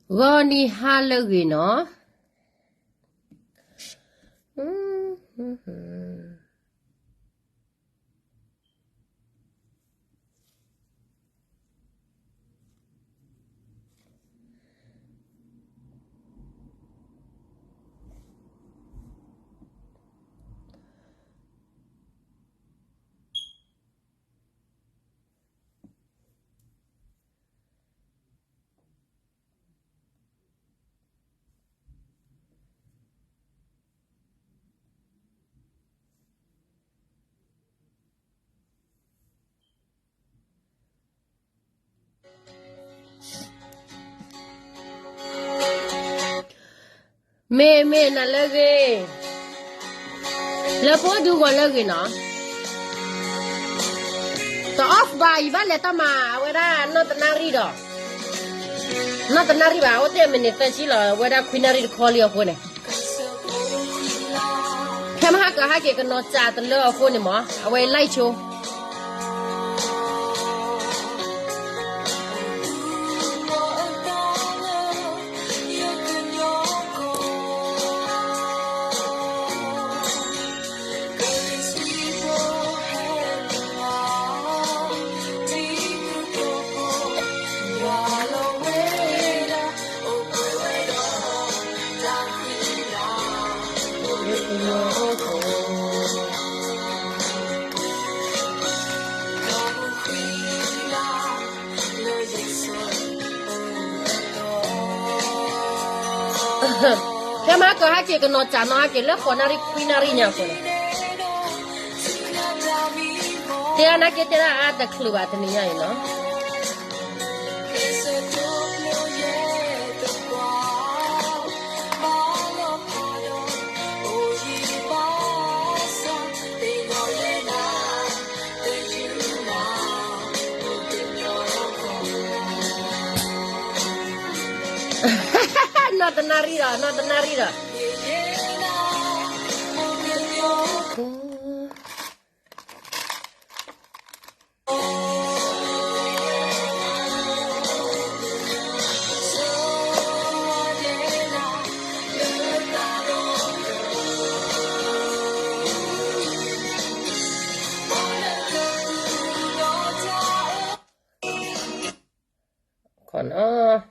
ဂီၤနံၤဟါလၢအဂ့ၤနီၤ. မ့ၢ်မ့ၢ်နၤလၢအဂ့ၤ, လၢဖိဒုဂီၤလၢအဂ့ၤနီၤ. တ off ဘၣ် ယဘၣ်လဲၤတၢ်မၤ အဝဲဒၣ်နီၢ်တနၣ်ရံၣ်ဒီး, နီၢ်တနၣ်ရံၣ်ဘၣ် အိၣ်တ့ၢ်မံးနံးသၢဆံလီၤ အဝဲဒၣ်ခွံနၣ်ရံၣ်တခီလံအဃိန့ၣ် ခဲမဟါကဟဲက့ၤကနီၤစးတလၢအဃိန့ၣ်မး အဝဲ live show. ခဲမဟါကဟဲက့ၤကနီၤစးနီၤ ဟဲက့ၤလၢဃိးနၣ်ရံၣ်ခွံနၣ်ရံၣ်ညါအဃိန့ၣ် တဲအါနာ်က့တဲဒၣ်အါတချုးဘၣ်တနံၤညါအံၤနီၤ. နီၢ်တနၣ်ရံၣ်ဒီး နီၢ်တနၣ်ရံၣ်ဒီး ခီနီၤ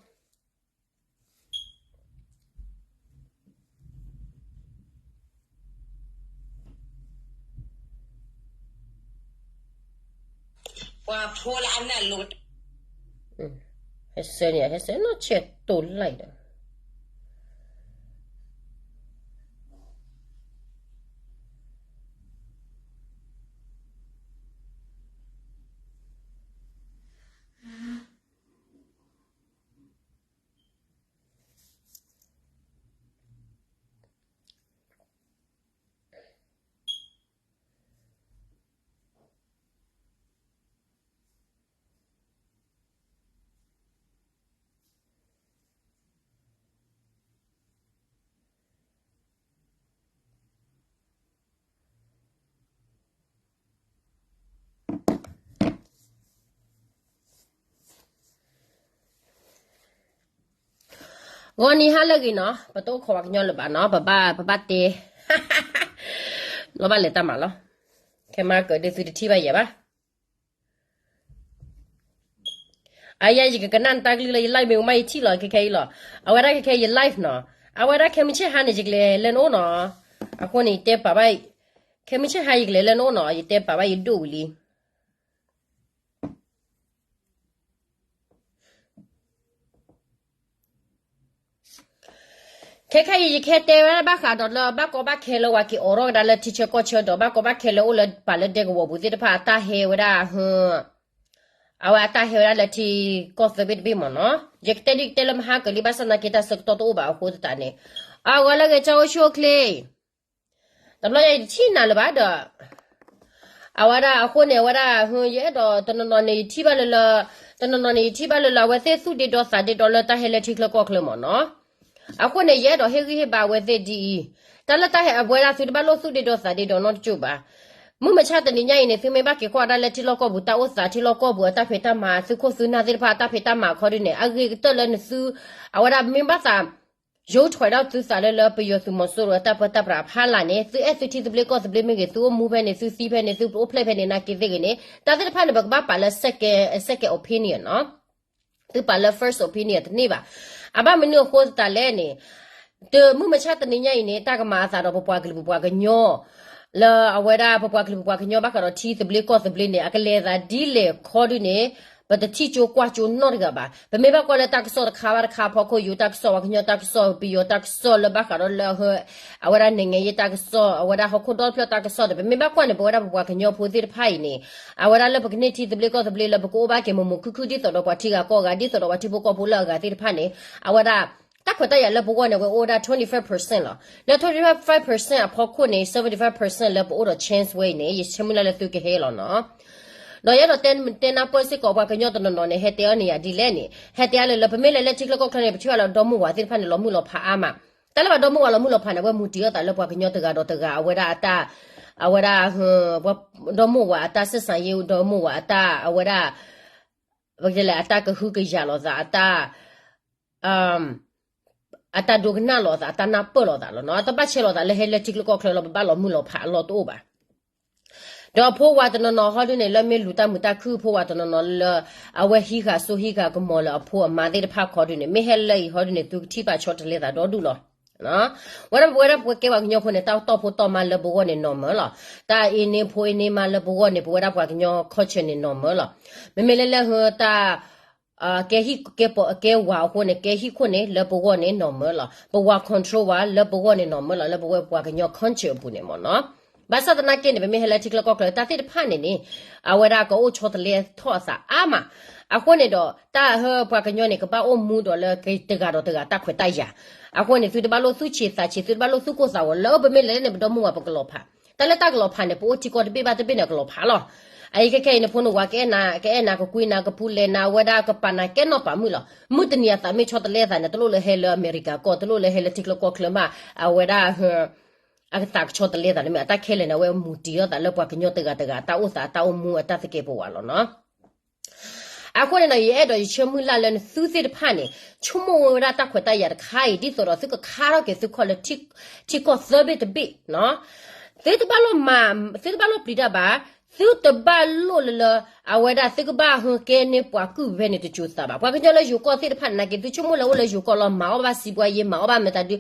ပှၤဖိလၢအနၢ်လိၤ ဟဲဆၢန့ၣ် ဟဲဆၢနီၢ်ဆဲးတိၢ်လၢ်ဒီး ဂီၤနံၤဟါလၢအဂ့ၤနီၤ, ပတအိၣ်ခိးဝဲကညီလၢၤဘၣ်နီၤ, ပဘၣ် ပဘၣ်တဲ, လီၤဘၣ်လဲၤတၢ်မၤလီၤ, ခဲမၤကၢၤဒုးသုတထံၣ်ဘၣ်ယဲၢ်ဘၣ်. အယဲ ယကကနၣ်နတၢ်ကလုၢ်လၢယ live မ့ၢ်မးယထံၣ်လီၤ ခဲခဲအံၤလီၤ, အဝဲဒၣ်ခဲခဲယ live နီၤ, အဝဲဒၣ်ခဲမုၢ်ဆ့ၣ်ဟါန့ၣ် ယကလဲၤလၢနအိၣ်နီၤ, အဃိန့ၣ် ယတဲပာ်ဘၣ်, ခဲမုၢ်ဆ့ၣ်ဟါယကလဲၤလၢနအိၣ်နီၤ, ယတဲပာ်ဘၣ်ယဒိၣ်ဝံၤလံ. ခဲခဲအံၤ ယကဟဲတဲဝဲဒၣ်ဘၣ်ဃးဒီးလၢ ဘၣ်ကီဘၣ်ခဲလၢပှၤက့ၤအိးထီၣ်ကဒါလၢထံဆၢကီၢ်ဆၢဒီး ဘၣ်ကီဘၣ်ခဲလၢအိၣ်လၢပှၤလၢဒဲကဝီၤပူၤသ့ၣ်တဖၣ်အတၢ်ဟဲဝဲဒၣ်, အဝဲအတၢ်ဟဲဝဲဒၣ်လၢထံကီၢ်သၢဘ့ၣ်တဘ့ၣ်မးနီၤ, ယကတဲဒ်ကတဲလၢမဟါကၢၤလံ ဘၣ်ဆၣ်သနာ်က့တၢ်ဆၢကတီၢ်တအိၣ်ဘၣ်အဃိသတးန့ၣ်, အဂီၤလၢအဂ့ၤ ကၠီအိၣ်ဆူၣ်အိၣ်ချ့ တဘျီယၤယတထံၣ်နၤလၢၤဘၣ်ဒီး, အဝဲဒၣ်အဃိန့ၣ် အဝဲဒၣ် ယအဲၣ်ဒိးတနီၤနီၤန့ၣ် ယထံၣ်ဘၣ်လၢလၢ, တနီၤနီၤန့ၣ် ယထံၣ်ဘၣ်လၢလၢ အဝဲသ့ၣ်သူၣ်ဒ့ဒီသးဒ့ဒီလၢတၢ်ဟဲလၢထံချၢကီၢ်ချၢမးနီၤ, အဃိန့ၣ် ယအဲၣ်ဒိးဟ့ၣ်ဂံၢ်ဟ့ၣ်ဘါအဝဲသ့ၣ်ဒ်အံၤ, တၢ်လၢတၢ်ဟဲအဝဲဒၣ်သုတဘၣ်လိၣ်သူၣ်ဒ့ဒီသးဒ့ဒီနီတကၠိၢ်ဘၣ်. မုၢ်မဆါတနံၤညါအံၤန့ၣ် သုမ့ၢ်ဘၣ်က့ၤကွၢ်ဝဲဒၣ်လၢထံလီၢ်ကီၢ်ပူၤ တၢ်အိၣ်သးထံလီၢ်ကီၢ်ပူၤအတၢ်ဖံးတၢ်မၤ သုးခိၣ်သုးနၢ်သ့ၣ်တဖၣ်အတၢ်ဖံးတၢ်မၤအခီဒုန့ၣ် အဂ့ၤကတၢၢ်လၢနသု အဝဲဒၣ်မ့ၢ်ဘၣ်သး ယိးထွဲဒီးသုသးလၢလၢပယီၤသုးမီၤစိရိၤအတၢ်ပၢတၢ်ပြးဖးလာ်န့ၣ် သုအဲၣ်သုထံသဘျ့ကီၢ်သဘျ့မ့ၢ်ဂ့ၤ သုအိၣ်မူဖဲန့ၣ် သုသံဖဲန့ၣ် သုအိၣ်ဖျဲၣ်ဖဲန့ၣ် နာ်က့သ့ၣ်ဂ့ၤန့ၣ် တၢ်သ့ၣ်တဖၣ်န့ၣ် ပကဘၣ်ပာ်လၢ second, second opinion နီၤ. သုပာ်လၢ first opinion တန့ၢ်ဘၣ်. အဘၣ်မနုၤအဃိသတးလဲၣ်န့ၣ် တမုၢ်မဆါတနံၤညါအံၤန့ၣ် တၢ်ကမၤအသးဒီးပပှၤကလုာ်ပပှၤကညီ လၢအဝဲဒၣ်ပပှၤကလုာ်ပပှၤကညီဘၣ်ဃးဒီးထံသဘျ့ကီၢ်သဘျ့န့ၣ် အကလဲၤသးဒ်လဲၣ်ခီဒုန့ၣ် ပတထံၣ်ကၠိကွၢ်ကၠိနီတဂၤဘၣ်. ပမ့ၢ်ဘၣ်ကွၢ်လၢတၢ်ကစီၣ်တခါဘၣ်တခါအဖီခိၣ် ယိၤတၢ်ကစီၣ် ပှၤကညီတၢ်ကစီၣ် ပယီၤတၢ်ကစီၣ်လၢဘၣ်ဃးဒီးလၢ အဝဲဒၣ် နိုင်ငံရေး တၢ်ကစီၣ် အဝဲဒၣ်ဟီၣ်ခိၣ်ဒီဖျၢၣ်တၢ်ကစီၣ်ဒီး ပမ့ၢ်ဘၣ်ကွၢ်န့ၣ် ပဝဲဒၣ်ပပှၤကညီဖိသ့ၣ်တဖၣ်အံၤန့ၣ် အဝဲဒၣ်လၢပကန့ၢ်ထံသဘျ့ကီၢ်သဘျ့လၢပကအိၣ်ဘၣ်က့ၤ မုာ်မုာ်ခုၣ်ခုၣ် ဒ်သိးဒီးပှၤထံဂၤကီၢ်ဂၤ ဒ်သိးဒီးပှၤထံဖိကီၢ်ဖိလၢအဂၤသ့ၣ်တဖၣ်န့ၣ် အဝဲဒၣ် တၢ်ခွဲးတၢ်ယာ်လၢပဂီၢ်န့ၣ် ဝဲအိၣ်ဝဲဒၣ် twenty five percent လီၤ. လၢ twenty five percent အဖီခိၣ်န့ၣ် seventy five percent လၢပအိၣ်ဒီး chance ဝဲအံၤန့ၣ် ယဆၢမုၢ်လၢ်လၢသုကဟဲလီၤနီၤ. ဒီးယအဲၣ်ဒိးတဲနၢ်ပၢၢ်စ့ၢ်ကီးပှၤကညီတနီၤနီၤန့ၣ် ဟဲတဲအီၤန့ၣ်ယၤဒ်လဲၣ်န့ၣ် ဟဲတဲအီၤလၢလၢ ပမ့ၢ်လဲၤလၢထံချၢကီၢ်ချၢန့ၣ် ပထံၣ်ဘၣ်လၢဒီမါဝၤသ့ၣ်တဖၣ်န့ၣ် လီၤမုၢ်လီၤဖးအါမး. တၢ်လၢပှၤဒီမါဝၤလီၤမုၢ်လီၤဖးန့ၣ် အဝဲမူတံၤအီၤသးလၢပှၤကညီတဂၤဒီးတဂၤ အဝဲဒၣ်အတၢ် အဝဲဒၣ် ပှၤဒီမါဝၤအတၢ် ဆက်ဆံရေး ဒီမါဝၤအတၢ် အဝဲဒၣ် ပကတဲလဲၣ် အတၢ်ကဟုကယာ်လိာ်သး အတၢ် အတၢ်ဒိကနၣ်လိာ်သး အတၢ်နၢ်ပၢၢ်လိာ်သးလီၤနီၤ. တဘၣ်ဆဲးလိာ်သးလၢဟဲလၢထံချၢကီၢ်ချၢလီၤ ပဘၣ်လီၤမုၢ်လီၤဖးအလီၢ်တအိၣ်ဘၣ်. ဒီးဖိဝၤတနီၤနီၤဟီဒုန့ၣ် လၢမ့ၢ်လူၤတၢ်မုာ်တၢ်ခုၣ် ဖိဝၤတနီၤနီၤလၢ အဝဲဟံးဃာ်စိဟံးဃာ်ကမီၤလၢအဖိအမါသ့ၣ်တဖၣ်ခီဒုန့ၣ် မ့ၢ်ဟဲလၢအံၤဟီဒုန့ၣ် သုကထံၣ်ဘၣ်ဆီတလဲသးဒီဒူၣ်လီၤ. ဝဲဒၣ်ပဝဲဒၣ်ပဝဲကဲပှၤကညီဖိန့ၣ် တၢ်တီၢ်ဖိတီၢ်မါလၢပဂီၢ်န့ၣ် normal လီၤ. တၢ်အ့န့ဖိအ့န့မါလၢပဂီၢ်န့ၣ် ပဝဲဒၣ်ပှၤကညီ culture န့ၣ် normal လီၤ. မ့မ့ၢ်လၢလၢဟၢတၢ် ကဲဟံၣ်ကဲပီးကဲဝၤအဃိန့ၣ် ကဲဟံၣ်ခိၣ်န့ၣ် လၢပဂီၢ်န့ၣ် normal လီၤ. ပဝၤ control ဝဲလၢပဂီၢ်န့ၣ် normal လီၤ လၢပဝဲပှၤကညီ culture အပူၤန့ၣ်မ့ၢ်နီၤ. ဘၣ်ဆၣ်သနာ်က့န့ၣ် ပမ့ၢ်ဟဲလၢထံချၢကီၢ်ချၢတၢ်သ့ၣ်တဖၣ်န့ၣ်န့ၣ် အဝဲဒၣ်ကအိၣ်ဆီတလဲထီၣ်အသးအါမး. အဃိန့ၣ်ဒီး တၢ်ဟၢပှၤကညီန့ၣ် ကဘၣ်အိၣ်မူဒီးလၢတဂၤဒီးတဂၤတၢ်ခွဲးတၢ်ယာ်. အဃိန့ၣ် သုတဘၣ်လိၣ်သူၣ်ဆံးသးဆံး သုတဘၣ်လိၣ်သူၣ်ကိၢ်သးဂီၤ လၢပမ့ၢ်လဲၤလၢန့ၣ် ပဒီမါဝၤပကလီၤဖး တၢ်လၢတၢ်ကလီၤဖးန့ၣ် ပအိၣ်ထံကီၢ်တဘ့ၣ်ဘၣ်တဘ့ၣ်န့ၣ် ကလီၤဖးလီၤ. အအံၤခဲခဲအံၤန့ၣ် ဖိနဝၤကအဲၣ်နၤ ကအဲၣ်နၤ ကကွံနၤ ကပူၤလဲၤနၤ အဝဲဒၣ်ကပာ်နၤကဲနီၣ်ပာ်မုၣ်လီၤ. မုၢ်တနံၤအသးမ့ၢ်ဆီတလဲသးန့ၣ် တလိၣ်လၢဟဲလၢအမဲရကၤကီၢ် တလိၣ်လၢဟဲလၢထံချၢကီၢ်ချၢမး အဝဲဒၣ် အကသးကဆီတလဲသးန့ၣ်မ့ၢ် အတၢ်ခဲလၢာ်န့ၣ် အဝဲမူတံၤအီၤသးလၢပှၤကညီတဂၤတဂၤ တၢ်အိၣ်သး တၢ်အိၣ်မူအတၢ်သကဲးပဝးလီၤနီၤ. အဃိန့ၣ်ဒီး ယအဲၣ်ဒိးယဆၢမုၢ်လၢ်လၢနသုသ့ၣ်တဖၣ်န့ၣ် ဆိကမိၣ်ဝဲဒၣ်တၢ်ခွဲးတၢ်ယာ်တခါအံၤ ဒ်သိးဒီးသုကခါထီၣ်က့ၤသုခီၣ်လၢ ထံကီၢ်သၢဘ့ၣ်တဘ့ၣ်နီၤ. သုတဘၣ်လိၣ်မၤ သုတဘၣ်လိၣ်ပျံၤတၢ်ဘၣ်. သုတဘၣ်လိၣ်လၢလၢ အဝဲဒၣ်သုကဘၣ်ဟဲကဲန့ၢ်ပှၤကုၢ်ဖဲန့ၣ်တစိၤသးဘၣ်. ပှၤကညီလၢယိၤကီၢ်သ့ၣ်တဖၣ်န့ၣ် နာ်က့ သုဆိကမိၣ်လၢအိၣ်လၢယိၤကီၢ်လီၤ မၤအီၣ်ဘၣ်စံးပှၤယ့ မၤအီၣ်ဘၣ်မတၤဒု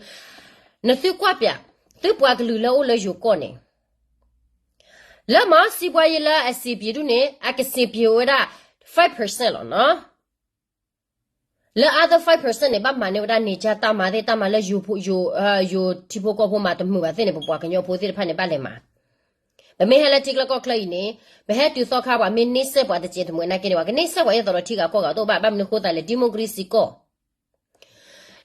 နသုကွၢ်ပၠး သုပှၤကလုာ်လၢအိၣ်လၢယိၤကီၢ်န့ၣ် လၢမၤအီၣ်စံးပှၤယ့လၢအဆင်ပြေဒုန့ၣ် အကဆင်ပြေဝဲဒၣ် five percent လီၤနီၤ. လၢ other five percent န့ၣ် ဘၣ်မၤန့ၢ်ဝဲဒၣ် နေကြ တၢ်မၤသ့ၣ် တၢ်မၤလၢယိၤ ယိၤထံဖိကီၢ်ဖိမၤတမုာ်ဘၣ်သ့ၣ်န့ၣ် ပပှၤကညီဖိသ့ၣ်တဖၣ်န့ၣ် ဘၣ်လဲၤမၤ. ပမ့ၢ်ဟဲလၢထံချၢကီၢ်ချၢအံၤန့ၣ် ပဟဲတုၤသီခါ ပှၤမ့ၢ်န့ၢ်စဲးပှၤတစဲးတမှဲၤနာ်က့န့ၣ် ပှၤကန့ၢ်စဲးပှၤအသိးဒီးထံဂၤကီၢ်ဂၤတအိၣ်ဘၣ် ဘၣ်မနုၤဃိသတးလဲၣ် democracy ကီၢ်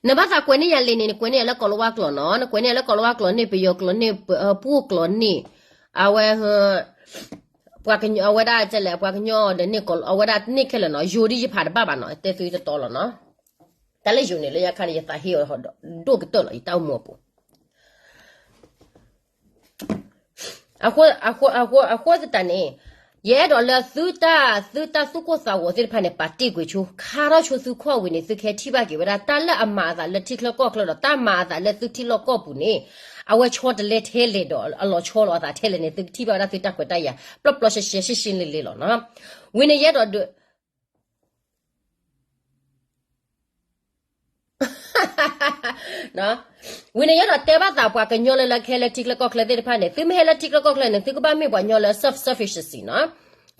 နဘၣ်သးကွဲးန့ၢ်ယၤလံာ်န့ၣ် နကွဲးန့ၢ်ယၤလၢကိးလၤဝါကျိာ်နီၤ, နကွဲးန့ၢ်ယၤလၢကိးလၤဝါကျိာ်န့ၣ် ပယီၤကျိာ်န့ၣ် ပှိၢ်ကျိာ်န့ၣ် အဝဲ ပှၤကညီ အဝဲဒၣ်ကလဲၣ် ပှၤကညီဒီးန့ၣ် အဝဲဒၣ်န့ၣ်ခဲလၢာ်နီၤ, ယိၤဒ်ယဖးတဘၣ်ဘၣ်နီၤ, တဲသုတတီလီၤနီၤ. တၢ်လၢယိၤန့ၣ် လၢယခါန့ၣ် ယသးဟ့အီၤဒိၣ်ကတၢၢ်လီၤ ယတၢ်အိၣ်မူအပူၤ အဃိသတးန့ၣ် ယအဲၣ်ဒိးလၢသုတၢ် သုတၢ်သူၣ်ကိၢ်သးဂီၤသ့ၣ်တဖၣ်န့ၣ် ပာ်တ့ၢ်ကွံာ်ဆိ ခါထီၣ်ဆိသုခီၣ်ဝံၤန့ၣ် သုကဟဲထံၣ်ဘၣ်က့ၤဝဲဒၣ် တၢ်လၢအမၤအသးလၢထံချၢကီၢ်ချၢဒီး တၢ်မၤအသးလၢသုထံလီၢ်ကီၢ်ပူၤန့ၣ် အဝဲဆီတလဲထဲလဲၣ်ဒီး အလီၤဆီလိာ်အသးထဲလဲၣ်န့ၣ် သုကထံၣ်ဘၣ်ဝဲဒၣ်သုတၢ်ခွဲးတၢ်ယာ် ပျီပျီရှဲရှဲ ရှင်းရှင်းလင်းလင်း လီၤနီၤ. ဝံၤန့ၣ်ယအဲၣ်ဒိးဒုး ဝံၤန့ၣ်ယအဲၣ်ဒိးတဲဘၣ်သးပှၤကညီလၢလၢကဟဲလၢထံချၢကီၢ်ချၢသ့ၣ်တဖၣ်န့ၣ် သုမ့ၢ်ဟဲလၢထံချၢကီၢ်ချၢန့ၣ် သုကဘၣ်မ့ၢ်ပှၤကညီလၢ self sufficiency နီၤ,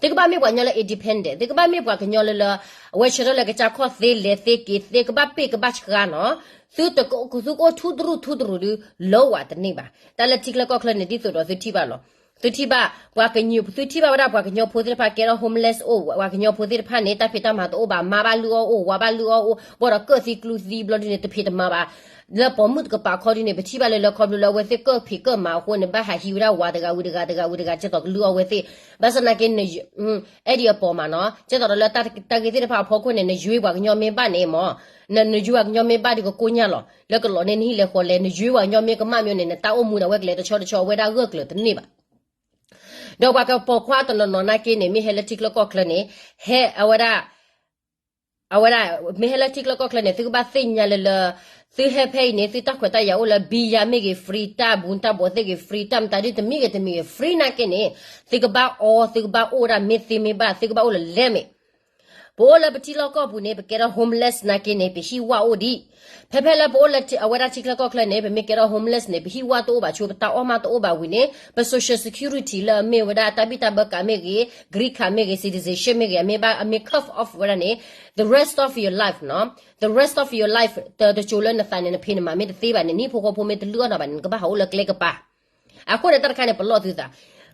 သုကဘၣ်မ့ၢ်ပှၤကညီလၢ independent, သုကဘၣ်မ့ၢ်ပှၤကညီလၢလၢ အဝဲဆၢထၢၣ်လၢကစၢ်ခီၣ်သ့လဲၤသ့က့ၤသ့ ကဘၣ်ပ့ၢ်ကဘၣ်ဆှါနီၤ, သုတက သုကအိၣ်ထူတရူၢ်ထူတရူၢ်ဒုး လၢဝဲတန့ၢ်ဘၣ်. တၢ်လၢထံချၢကီၢ်ချၢန့ၣ် ဒ်သိးဒီးသုထံၣ်ဘၣ်လီၤ. သုထံၣ်ဘၣ် ပှၤကညီ သုထံၣ်ဘၣ်ဝဲဒၣ်ပှၤကညီဖိသ့ၣ်တဖၣ်ကဲထီၣ် homeless အိၣ် ပှၤကညီဖိသ့ၣ်တဖၣ်န့ၣ် တၢ်ဖံးတၢ်မၤတအိၣ်ဘၣ် မါဘၣ်လုၢ်အီၣ်အိၣ် ဝၤဘၣ်လုၢ်အီၣ်အိၣ် ဘၣ်ဒီးကၢၣ်သံကျူသံဘျီဒုန့ၣ် တဖံးတမၤဘၣ် လၢပိာ်မုၣ်တကပၤခီဒုန့ၣ် ပထံၣ်ဘၣ်လၢလၢခီဖျိလၢအဝဲသ့ၣ်ကၢၣ်ဖံးကၢၣ်မၤအဃိန့ၣ် ဘၣ်ဟးဟံးဝဲဒၣ်ဝၤတဂၤဝံၤတဂၤတဂၤဝံၤတဂၤ ကဲသိးကလုၢ်အီၣ်ဝဲသ့ၣ် ဘၣ်ဆၣ်သနာ်က့ အဲၣ်ဒိးအပိာ်မးနီၤ ကဲသိးဒီးလၢတၢ်ဂ့ၢ်သ့ၣ်တဖၣ်အဖီခိၣ်န့ၣ် နယွ့ပှၤကညီမ့ၢ်ဘၣ်န့ၣ်မ့ၢ် နယွ့ပှၤကညီမ့ၢ်ဘၣ်ဒီးကကိၢ်ညါလီၤ လၢကလီၤန့ၢ်နဟံၣ်လဲၤဃီလဲၤ နယွ့ပှၤကညီမ့ၢ်ကမၣ်မ့ၢ်န့ၣ် နတၢ်အိၣ်မူဒီးအဝဲကလဲၤတဆီတဆီ အဝဲဒၣ်ဂၢၢ်ကျၢၤတန့ၢ်ဘၣ်. ဒီးပှၤကပိာ်ခွါတနီၤနီၤနာ်က့န့ၣ် မ့ၢ်ဟဲလၢထံချၢကီၢ်ချၢန့ၣ် ဟဲအဝဲဒၣ် အဝဲဒၣ် မ့ၢ်ဟဲလၢထံချၢကီၢ်ချၢန့ၣ် သုကဘၣ်သ့ၣ်ညါလၢလၢ သုဟဲဖဲအံၤန့ၣ် သုတၢ်ခွဲးတၢ်ယာ်အိၣ်လၢ ဘံယၤမ့ၢ်ဂ့ၤ free, တၢ်ဘူးတၢ်ဘီသ့ၣ်ဂ့ၤ free, တၢ်မတၤဒ်တမံၤဂ့ၤတမံၤဂ့ၤ free နာ်က့န့ၣ် သုကဘၣ်အီ သုကဘၣ်အိၣ်ဝဲဒၣ်မ့ၢ်သ့မ့ၢ်ဘၣ် သုကဘၣ်အိၣ်လၢလဲမ့ၢ် ပအိၣ်လၢပထံလီၢ်ကီၢ်ပူၤန့ၣ် ပကဲထီၣ် homeless နာ်က့န့ၣ် ပဟံၣ်ဝၣ်အိၣ်ဒံး. ဖဲဖဲလၢပအိၣ်လၢအဝဲဒၣ်ထံချၢကီၢ်ချၢန့ၣ် ပမ့ၢ်ကဲထီၣ် homeless န့ၣ် ပဟံၣ်ဝၣ်တအိၣ်ဘၣ်ဆိ ပတၢ်အီၣ်မၢ်တအိၣ်ဘၣ်ဝံၤန့ၣ် ပ social security လၢအမ့ၢ်ဝဲဒၣ်တၢ်ဘံၣ်တၢ်ဘၢကးမ့ၢ်ဂ့ၤ green card မ့ၢ်ဂ့ၤ citizenship မ့ၢ်ဂ့ၤ အမ့ၢ်ဘၣ် အမ့ၢ် cut off ဝဲဒၣ်န့ၣ် the rest of your life နီၤ the rest of your life တ တစိၤလၢနသးန့ၣ် နဖံးနမၤမ့ၢ်တသ့ဘၣ်န့ၣ် နဟံၣ်ဖိဃီဖိမ့ၢ်တလုၢ်အီၣ်နၤဘၣ်န့ၣ် နကဘၣ်ဟးအိၣ်လၢကျဲကပၤ အဃိန့ၣ် တၢ်တခါန့ၣ် ပလီၢ်သုသး,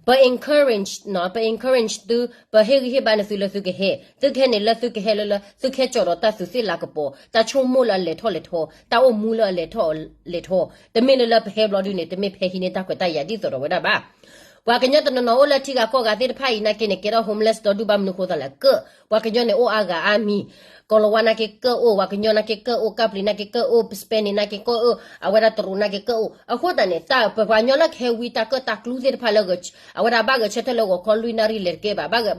ပ encourage နီၤ, ပ encourage သု, ပဟ့ၣ်ဂံၢ်ဟ့ၣ်ဘါနသုလၢသုကဟဲ, သုကဟဲန့ၣ်လၢသုကဟဲလၢလၢ သုကဟဲကၠီၣ်ဒီးတၢ်သူးသ့ၣ်လၤကပီၤ, တၢ်ဆိကမိၣ်လၢအလဲၤထီၣ်လဲၤထီ, တၢ်အိၣ်မူလၢအလဲၤထီၣ်လဲၤထီ, တမ့ၢ်လၢလၢပဟဲဘျီဒုန့ၣ် တမ့ၢ်ပဟဲဟံးန့ၢ်တၢ်ခွဲးတၢ်ယာ်ဒ်သိးဒီးဝဲဒၣ်ဘၣ်. ပှၤကညီတနီၤနီၤအိၣ်လၢထံဂၤကီၢ်ဂၤသ့ၣ်တဖၣ်အံၤနာ်က့န့ၣ် ကဲထီၣ် homeless ဒီးဒူၣ်ဘၣ်မနုၤဃိသးလဲၣ် ကၢၣ်, ပှၤကညီန့ၣ်အိၣ်အါဂၤအါမံၤ, ကီၤလၤဝါနာ်က့ကၢၣ်အိၣ်, ပှၤကညီနာ်က့ကၢၣ်အိၣ်, ကၢ်ပျံၤနာ်က့ကၢၣ်အိၣ်, Spanish နာ်က့ကၢၣ်အိၣ်, အဝဲဒၣ်တရူးနာ်က့ကၢၣ်အိၣ်, အဃိသတးန့ၣ် တၢ်ပပှၤကညီလၢကဟဲဝံတၢ်ကၢၣ်တၢ်ကျူသ့ၣ်တဖၣ်လၢ အဝဲဒၣ်ဘၣ်ဂဲၤဆၢထၢၣ်လၢဂီၤခီလွံၢ်နၣ်ရံၣ်လဲၤတကဲဘၣ်, ဘၣ်ဂဲၤ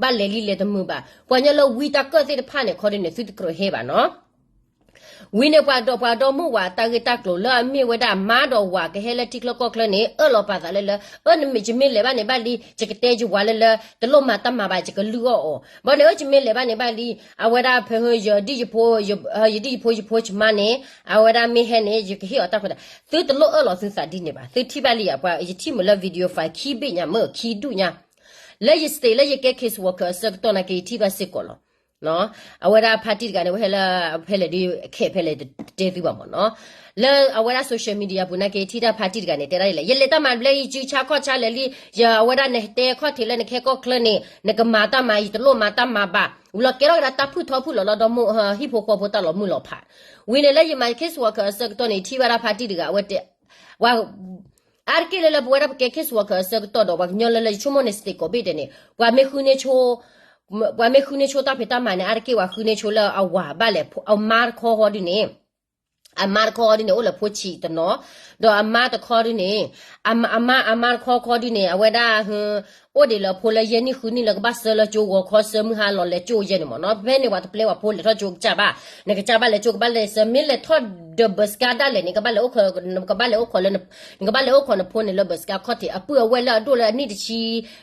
ဘၣ်လဲၤလံလဲၤတမုာ်ဘၣ်, ပှၤကညီလၢဝံတၢ်ကၢၣ်သ့ၣ်တဖၣ်န့ၣ် ခီဒုန့ၣ် သုတကြၢးဟဲဘၣ်နီၤ. ဝံၤန့ၣ်ပှၤဒီးပှၤဒီမါဝၤတၢ်ဂ့ၢ်တၢ်ကျိၤလၢအမ့ၢ်ဝဲဒၣ်မါဒီးဝၤကဟဲလၢထံချၢကီၢ်ချၢန့ၣ် အၢၣ်လီၤပာ်သးလၢလၢ အၢ နမ့ၢ်ယမ့ၢ်လဲၤဘၣ်န့ၣ်ဘၣ်လံ ယကတဲယဝၤလၢလၢ တလိၣ်မၤတၢ်မၤဘၣ် ယကလုၢ်အီၣ်အီၤ, ဘၣ်န့ၣ် အၢ ယမ့ၢ်လဲၤဘၣ်န့ၣ်ဘၣ်လံ အဝဲဒၣ်ဖဲ ယဒ်ယဖိ ယဒ်ယဖိယဖိယမါန့ၣ် အဝဲဒၣ်မ့ၢ်ဟဲန့ၣ် ယကဟ့ၣ်အီၤတၢ်ခွဲးတၢ်, သုတလိၣ်အၢၣ်လီၤသုသးဒ်န့ၣ်ဘၣ်, သုထံၣ်ဘၣ်လံယၤ ပှၤယထံၣ်မုာ်လၢ video file ခံဘ့ၣ်ညါမ့ၢ်ခံဒူၣ်ညါ လၢယ state လၢယကဲ case worker အဆၢကတီၢ်နာ်က့ ယထံၣ်ဘၣ်စ့ၢ်ကီးလီၤ. အဝဲဒၣ်ဖါတံၢ်တဂၤန့ၣ် ဝဲဟဲလၢ ဖဲလဲၣ်ဒ် ခဲဖဲလဲၣ်တတဲသုဘၣ်မ့ၢ်နီၤ, လၢအဝဲဒၣ် social media ပူၤနာ်က့ ထံၣ်တၢ်ဖါတံၢ်တဂၤန့ၣ် တဲဒၣ်ဒ်လဲၣ် ယလဲၤတၢ်မၤဘျဲအံၤ စုဆါခီၣ်ဆါလဲၤလံ, ယအဝဲဒၣ်နတဲခီၣ်ထံးလၢနကဟဲကီၢ်ချၢန့ၣ် နကမၤတၢ်မၤ ယတလိၣ်မၤတၢ်မၤဘၣ်, ဝံၤလီၤကဲထီၣ်ကဒါတၢ်ဖုၣ်ထီဖုၣ်လီၤလီၤဒီမိၢ် ဟံၣ်ဖိဃီဖိတၢ်လီၤမုၢ်လီၤဖး, ဝံၤန့ၣ်လၢယမၤ case worker အဆၢကတီၢ်န့ၣ် ယထံၣ်ဘၣ်ဒၣ်ဖါတံၢ်တဂၤ အဝဲတဲ ဝဲ အါတက့ၢ်လၢလၢပဝဲဒၣ်ပကဲ case worker အဆၢကတီၢ်ဒီး ပှၤကညီလၢလၢယဆိကမိၣ်န့ၣ် state ကိးဘ့ၣ်ဒဲးန့ၣ် ပှၤမ့ၢ်ဃုန့ၢ်ဆိ ပှၤမ့ၢ်ဃုန့ၢ်ဆိတၢ်ဖံးတၢ်မၤန့ၣ် အါတက့ၢ်ပှၤဃုန့ၢ်ဆိလၢအဝၤဘၣ်လဲၣ် အမါတခီဃီဒုန့ၣ်, အမါတခီဃီဒုန့ၣ် အိၣ်လၢဖိဆံးတနီၤ, ဒီးအမါတခီဒုန့ၣ်, အမါ အမါတခီဃီဒုန့ၣ် အဝဲဒၣ် အိၣ်ဒံးလၢအဖိလၢယဲၢ်နံၣ်ဃုနံၣ်လၢကဘၣ်ဆှၢလၢကၠိဂီၤခီ ဆှၢမုၢ်ဟါလီၤလဲၤကၠိယဲၢ်န့ၣ်မ့ၢ်နီၤ, ဖဲန့ၣ်ပှၤတပျဲပှၤဖိလဲၤထီၣ်ကၠိကစၢ်ဘၣ်, နကစၢ်ဘၣ်လဲၤကၠိ ကဘၣ်လဲၤဆှၢ မ့ၢ်လဲၤထီၣ်ဒီး bus ကါဒၣ်လဲာ်န့ၣ် ကဘၣ်လဲၤအိၣ်ခိး ကဘၣ်လဲၤအိၣ်ခိးလၢ နကဘၣ်လဲၤအိၣ်ခိးနဖိန့ၣ်လၢ bus ကါခီၣ်ထံး အပုၢ်အဝဲၢ်လၢအဒိၣ်လၢအနံၣ်တဆံ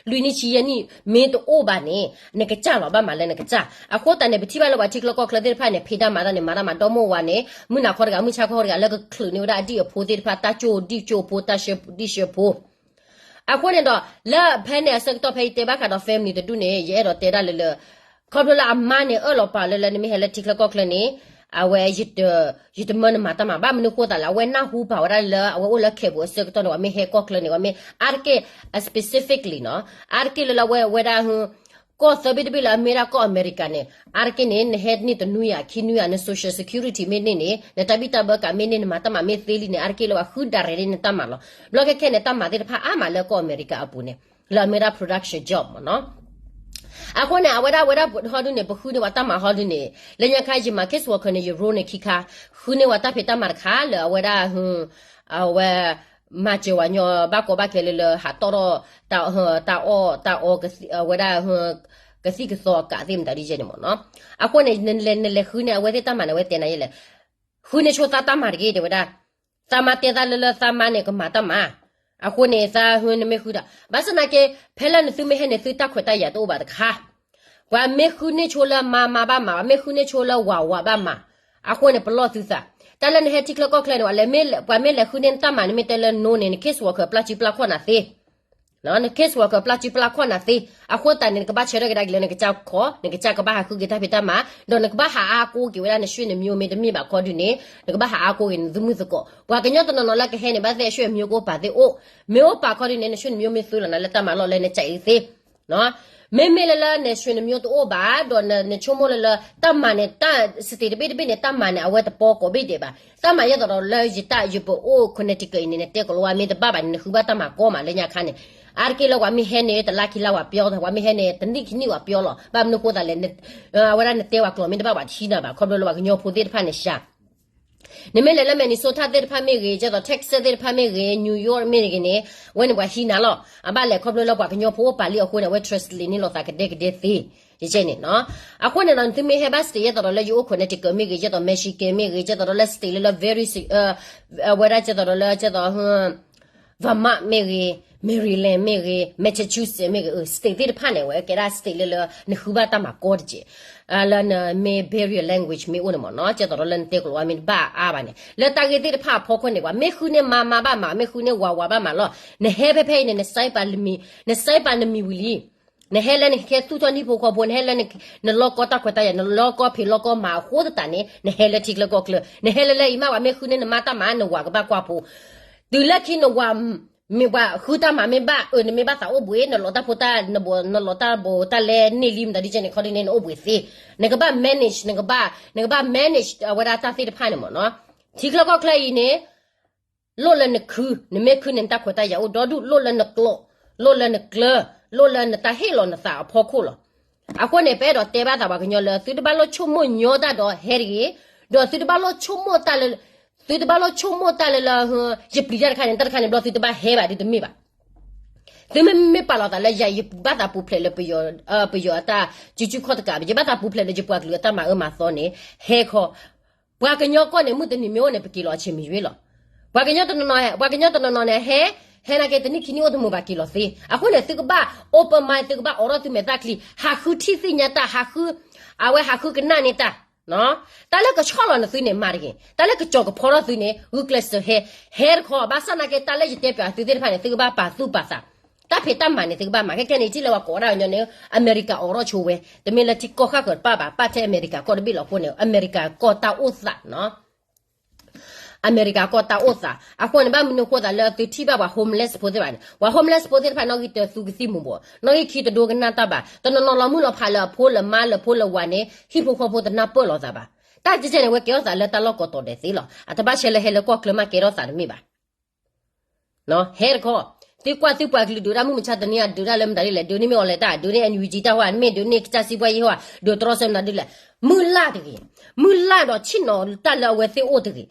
လွံၢ်နံၣ်ဆံယဲၢ်နံၣ် မ့ၢ်တအိၣ်ဘၣ်န့ၣ် နကစၢ်လီၤ ဘၣ်မၤလၢနကစၢ်. အဃိသတးန့ၣ် ပထံၣ်ဘၣ်လၢပှၤထံချၢကီၢ်ချၢသ့ၣ်တဖၣ်န့ၣ် ဖံးတၢ်မၤတၢ်န့ၣ် မၤတၢ်မၤဒီမိၢ်ဝၤန့ၣ် မုၢ်နၤခီတဂၤ မုၢ်ဆါခီတဂၤ လၢကချုးန့ၢ်ဝဲဒၣ်အဒံၣ်အဖိသ့ၣ်တဖၣ် တၢ်ကၠိဒံၣ်ကၠိဖိ တၢ်ဆၢဒံၣ်ဆၢဖိ အဃိန့ၣ်ဒီး လၢဖဲန့ၣ်အဆၢကတီၢ်ဖဲယတဲဘၣ်ဃးဒီး family တဒူၣ်န့ၣ် ယအဲၣ်ဒိးတဲဒၣ်လၢလၢ ခီဖျိလၢအမါန့ၣ် အၢၣ်လီၤပာ်လၢလၢနမ့ၢ်ဟဲလၢထံချၢကီၢ်ချၢန့ၣ် အဝဲ ယတမၢနမၤတၢ်မၤဘၣ် မနုၤဃိသးလဲၣ် အဝဲနၢ်ဟူပာ်ဝဲဒၣ်လၢ အဝဲအိၣ်လၢခဲပူၤအဆၢကတီၢ်န့ၣ် ပှၤမ့ၢ်ဟဲကီၢ်ချၢန့ၣ် ပှၤမ့ၢ်အါတက့ၢ် specifically နီၤ အါတက့ၢ်လၢလၢအဝဲဝဲဒၣ် ကီၢ်သၢဘ့ၣ်တဘ့ၣ်လၢအမ့ၢ်ဒၣ်ကီၢ်အမဲရကၤန့ၣ် အါတက့ၢ်န့ၣ် နဟဲန့ၢ်တနွံယၤခံနွံယၤ န social security မ့ၢ်န့ၢ်န့ၣ် နတၢ်ဘံၣ်တၢ်ဘၢကးမ့ၢ်န့ၢ် နမၤတၢ်မၤမ့ၢ်သ့လံန့ၣ် အါတက့ၢ်လၢပှၤဃုဒၣ်ရဲၣ်န့ၢ်နတၢ်မၤလီၤ. ဘျီခဲခဲန့ၣ် တၢ်မၤသ့ၣ်တဖၣ်အါမးလၢကီၢ်အမဲရကၤအပူၤန့ၣ် လၢအမ့ၢ်ဒၣ် production job မ့ၢ်နီၤ. အဃိန့ၣ် အဝဲဒၣ်ဝဲဒၣ်ဟီဒုန့ၣ် ပဃုန့ၢ်ပှၤတၢ်မၤဟီဒုန့ၣ် လၢညါခါယမၤ case worker န့ၣ် ယ role န့ၣ်ခံခါ ဃုန့ၢ်ပှၤတၢ်ဖံးတၢ်မၤတခါလၢအဝဲဒၣ် အဝဲ မၤစၢၤပှၤကညီဘၣ်ကီဘၣ်ခဲလၢလၢဟးတီၣ်ထီၣ် တၢ်အီၣ်တၢ်အီ အဝဲဒၣ် ကသံၣ်ကသီအကးသ့ၣ်မတၤဒ်ယဲန့ၣ်မ့ၢ်နီၤ. အဃိန့ၣ် နလဲၤ နလဲၤဃုန့ၢ်အဝဲသ့ၣ်တၢ်မၤန့ၣ် အဝဲတဲနၤယဲလဲၣ် ဃုန့ၢ်ဆိသးတၢ်မၤတဂ့ၤ တဲဝဲဒၣ်. သးမါတဲသးလၢလၢသးမါန့ၣ် ကမၤတၢ်မၤ. အဃိန့ၣ် သးဟနမ့ၢ်ဃုတၢ် ဘၣ်ဆၣ်သနာ်က့ ဖဲလၢနသုမ့ၢ်ဟဲန့ၣ် သုတၢ်ခွဲးတၢ်ယာ်တအိၣ်ဘၣ်တခါ ပှၤမ့ၢ်ဃုန့ၢ်ဆိလၢမါ မါဘၣ်မၤ, ပှၤမ့ၢ်ဃုန့ၢ်ဆိလၢဝၤ ဝၤဘၣ်မၤ. အဃိန့ၣ် ပလီၢ်သုသး. တၢ်လၢနဟဲထံချၢကီၢ်ချၢန့ၣ် ပှၤမ့ၢ်လဲၤဃုန့ၢ်နတၢ်မၤ နမ့ၢ်တဲလၢ no န့ၣ် န case worker ပျၢ်စုပျၢ်ခီၣ်နၤသ့ န case worker ပျၢ်စုပျၢ်ခီၣ်နၤသ့. အဃိသတးန့ၣ် နကဘၣ်ဆၢထၢၣ်ကဒါက့ၤလၢနကစၢ်ခီ, နကစၢ်ကဘၣ်ဟးဃုက့ၤတၢ်ဖံးတၢ်မၤ, ဒီးနကဘၣ်ဟးအါကိးက့ၤဝဲဒၣ်နဆွေမျိုးမ့ၢ်တမ့ၢ်ဘၣ်ခီဒုန့ၣ် နကဘၣ်ဟးအါကိးက့ၤနသမုၣ်သကိး. ပှၤကညီတနီၤနီၤလၢကဟဲန့ၣ် ဘၣ်သ့ၣ်အဆွေမျိုးကအိၣ်ပာ်သ့ၣ်အိၣ်, မ့ၢ်အိၣ်ပာ်ခီဒုန့ၣ် နဆွေမျိုးမ့ၢ်သုလီၤနၤလၢ တၢ်မၤလီၢ်လၢနကစၢ်အံၤသ့ မ့မ့ၢ်လၢလၢနဆွေမျိုးတအိၣ်ဘၣ် ဒီးနဆိကမိၣ်လၢလၢ တၢ်မၤန့ၣ် တၢ် state တဘ့ၣ်တဘ့ၣ်န့ၣ် တၢ်မၤန့ၣ် အဝဲတပီကိးဘ့ၣ်ဒဲးဘၣ်. တၢ်မၤယဲသိးဒီးလၢယတၢ်ယပအိၣ် Connecticut အံၤန့ၣ် နတဲကီးလီၤဝဲမ့ၢ်တဘၣ်ဘၣ်န့ၣ် နဃုဘၣ်တၢ်မၤကီမးလၢညါခါန့ၣ်. အါတက့ၢ်လၢပှၤမ့ၢ်ဟဲန့ၣ် တလါခံလါပှၤပျီ, ပှၤမ့ၢ်ဟဲန့ၣ် တနံၣ်ခံနံၣ်ပှၤပျီလီၤ. ဘၣ်မနုၤဃိသးလဲၣ် အဝဲဒၣ်နတဲပှၤကျိာ်မ့ၢ်တဘၣ်ပှၤတဟံးနၤဘၣ် ခီဖျိလၢပှၤကညီဖိသ့ၣ်တဖၣ်န့ၣ်စှၤ နမ့ၢ်လဲၤလၢ Minnesota သ့ၣ်တဖၣ်မ့ၢ်ဂ့ၤ, ကဲသိး Texas သ့ၣ်တဖၣ်မ့ၢ်ဂ့ၤ, New York မ့ၢ်ဂ့ၤန့ၣ်, အဝဲန့ၣ်ပှၤဟံးနၤလီၤ. အဘၣ်လဲၣ်ခီဖျိလၢပှၤကညီဖိအိၣ်ပာ်လံအဃိန့ၣ် အဝဲ translate န့ၢ်လိာ်သးကဒဲကဒဲသ့, ယကဲန့ၣ်နီၤ. အဃိန့ၣ်ဒီး နသုမ့ၢ်ဟဲဘၣ် state ယဲသိးဒီးလၢယအိၣ်ခိးန့ၣ် Connecticut မ့ၢ်ဂ့ၤ, ကဲသိး Michigan မ့ၢ်ဂ့ၤ, ကဲသိးဒီးလၢ state လၢလၢ very ဝဲဒၣ်ကဲသိးဒီးလၢကဲသိး Vermont မ့ၢ်ဂ့ၤ, Maryland မ့ၢ်ဂ့ၤ, Massachusetts မ့ၢ်ဂ့ၤ, state သ့ၣ်တဖၣ်န့ၣ် အဝဲကဲဒၣ် state လၢလၢနဃုဘၣ်တၢ်မၤကီတက့ၢ်. လၢနမ့ၢ် barrier language မ့ၢ်အိၣ်န့ၣ်မ့ၢ်နီၤ, ကဲသိးဒီးလၢနတဲကလိၤဝဲမ့ၢ်တဘၣ်အါဘၣ်န့ၣ်, လၢတၢ်ဂ့ၢ်သ့ၣ်တဖၣ်အဖီခိၣ်န့ၣ် ပှၤမ့ၢ်ဃုန့ၢ်မါ မါဘၣ်မၤ, မ့ၢ်ဃုန့ၢ်ဝၤ ဝၤဘၣ်မၤလီၤ. နဟဲဖဲဖဲအံၤန့ၣ် နစဲပာ်နမံၤ, နစဲပာ်နမံၤဝံၤလံ နဟဲလၢနဟဲသူၣ်ထီၣ်နံၣ်ဖိဃီဖိ, နဟဲလၢန, နလီၢ်ကီတၢ်ခွဲးတၢ်ယာ်, နလီၢ်ကီဖံးလီၢ်ကီမၤအဃိသတးန့ၣ် နဟဲလၢထံချၢကီၢ်ချၢ, နဟဲလၢလၢအံၤမး ပှၤမ့ၢ်ဃုန့ၢ်နမါတၢ်မၤ နဝၤကဘၣ်ကွၢ်ဖိ, တုၤလၢခံနဝၤ မ့ၢ်ပှၤဃုတၢ်မၤမ့ၢ်ဘၣ်, အၢ နမ့ၢ်ဘၣ်သးအိၣ်ဘှံး, နလီၤတၢ်ဖိတၢ်, နဘိး, နလီၤတၢ်ဘိးတၢ်လဲန့ၢ်လံမတၤဒ်ကဲန့ၣ် ခီဒ်န့ၣ် နအိၣ်ဘှံးသ့, နကဘၣ် manage, နကဘၣ်, နကဘၣ် manage အဝဲဒၣ်တၢ်သ့ၣ်တဖၣ်န့ၣ်မ့ၢ်နီၤ, ထံချၢကီၢ်ချၢအံၤန့ၣ် လိၣ်လၢနခု, နမ့ၢ်ခုန့ၣ် နတၢ်ခွဲးတၢ်ယာ်အိၣ်ဒီဒူၣ်, လိၣ်လၢနကျိာ်, လိၣ်လၢနကျၢၤ, လိၣ်လၢနတၢ်ဟ့ၣ်လီၤနသးအဖီခိၣ်လီၤ. အဃိန့ၣ် ပအဲၣ်ဒိးတဲဘၣ်သးပှၤကညီလၢ သုတဘၣ်လိၣ်ဆိကမိၣ်ညီတၢ်ဒီးဟဲတဂ့ၤ, ဒီးသုတဘၣ်လိၣ်ဆိကမိၣ်တၢ်လၢ, သုတဘၣ်လိၣ်ဆိကမိၣ်တၢ်လၢလၢ, ယပျံၤတၢ်တခါန့ၣ် တၢ်တခါန့ၣ်ဘျီ သုတဘၣ်ဟဲဘၣ်ဒ်တမ့ၢ်ဘၣ်. သုမ့မ့ၢ်ပာ်လီၤသးလၢယၤ ယဘၣ်သးပူၤဖျဲးလၢပယီၤ, ပယီၤအတၢ်စုဆူၣ်ခီၣ်တကး, ယဘၣ်သးပူၤဖျဲးလၢယပှၤကလုာ်အတၢ်မၤအၢမၤသီန့ၣ်, ဟဲခီ ပှၤကညီကီၢ်န့ၣ် မုၢ်တနံၤမ့ၢ်အိၣ်န့ၣ် ပက့ၤလီၤအဆ့ၣ်မံၤယွ့လီၤ. ပှၤကညီတနီၤ, ပှၤကညီတနီၤနီၤန့ၣ် ဟဲ, ဟဲနာ်က့ တနံၣ်ခံနံၣ်အိၣ်တမုာ်ဘၣ်က့ၤလီၤသ့. အဃိန့ၣ် သုကဘၣ် open mind, သုကဘၣ်အိးထီၣ်သုမဲာ်သၣ်ချံ, ဟးဃုထံၣ်သ့ၣ်ညါတၢ်, ဟးဃု, အဝဲဟးဃုကနၣ်န့ၢ်တၢ် တၢ်လၢကဆီၣ်လီၤနသုန့ၣ် မၤတဂ့ၤ, တၢ်လၢကကၠီၤကဖီထီၣ်သုန့ၣ် ဂုာ်ကျဲးစၢးဟဲ, ဟဲတခီ, ဘၣ်ဆၣ်နာ်က့ တၢ်လၢယတဲပၠးသုသ့ၣ်တဖၣ်န့ၣ် သုကဘၣ်ပာ်သူၣ်ပာ်သး, တၢ်ဖံးတၢ်မၤန့ၣ် သုကဘၣ်မၤ, ခဲခဲန့ၣ် ထံၣ်လၢပှၤကိးဒၣ်ကညီန့ၣ် အမဲရကၤအိးထီၣ်ဆိဝဲ, တမ့ၢ်လၢထံကီၢ်ဃၣ်ဃၢၤတပၣ်ဘၣ်, ပၣ်ထဲအမဲရကၤကီၢ်တဘ့ၣ်လီၤအဃိန့ၣ် အမဲရကၤကီၢ်တၢ်အိၣ်သးနီၤ အမဲရကၤကီၢ်တၢ်အိၣ်သး, အဃိန့ၣ် ဘၣ်မနုၤအဃိသးလၢသုထံၣ်ဘၣ်ပှၤ homeless ဖိသ့ၣ်တဖၣ်န့ၣ်, ပှၤ homeless ဖိသ့ၣ်တဖၣ် နီၣ်ဂံၢ်တသူကသံၣ်မူၤဘှီး, နီၣ်ဂံၢ်ခံတဒိကနၣ်တၢ်ဘၣ်, တနီၤနီၤလီၤမုၢ်လီၤဖးလၢအဖိလၢမါလၢဖိလၢဝၤန့ၣ် ဟံၣ်ဖိဃီဖိတနၢ်ပၢၢ်လိာ်သးဘၣ်. တၢ်ကဲကဲန့ၣ် အဝဲကဲထီၣ်သးလၢတၢ်လီၢ်ကိးတီၤဒဲးသ့လီၤ. အတဘၣ်ဆဲးလၢဟဲလၢကီၢ်ချၢမးကဲထီၣ်သးတမ့ၢ်ဘၣ် ဟဲတခီ, သုကွၢ်သုပှၤကလုာ်ဒုးတၢ်မုၢ်မဆါတနံၤအံၤ ဒုးတၢ်လၢမတၤဒ်လဲၣ်, ဒုးန့ၢ်မ့ၢ် online တၢ်, ဒုးန့ၢ် NUG တၢ်ဟီ, မ့ၢ်ဒုးန့ၢ်ကစၢ်စံးပှၢ်ယဲဟီ, ဒုးတြီဆၢမတၤဒ်လဲၣ်, မုၢ်လၢ်တဂ့ၤ, မုၢ်လၢ်ဒီးဆ့ၣ်နီၤတၢ်လၢအဝဲသ့ၣ်အိၣ်တဂ့ၤ.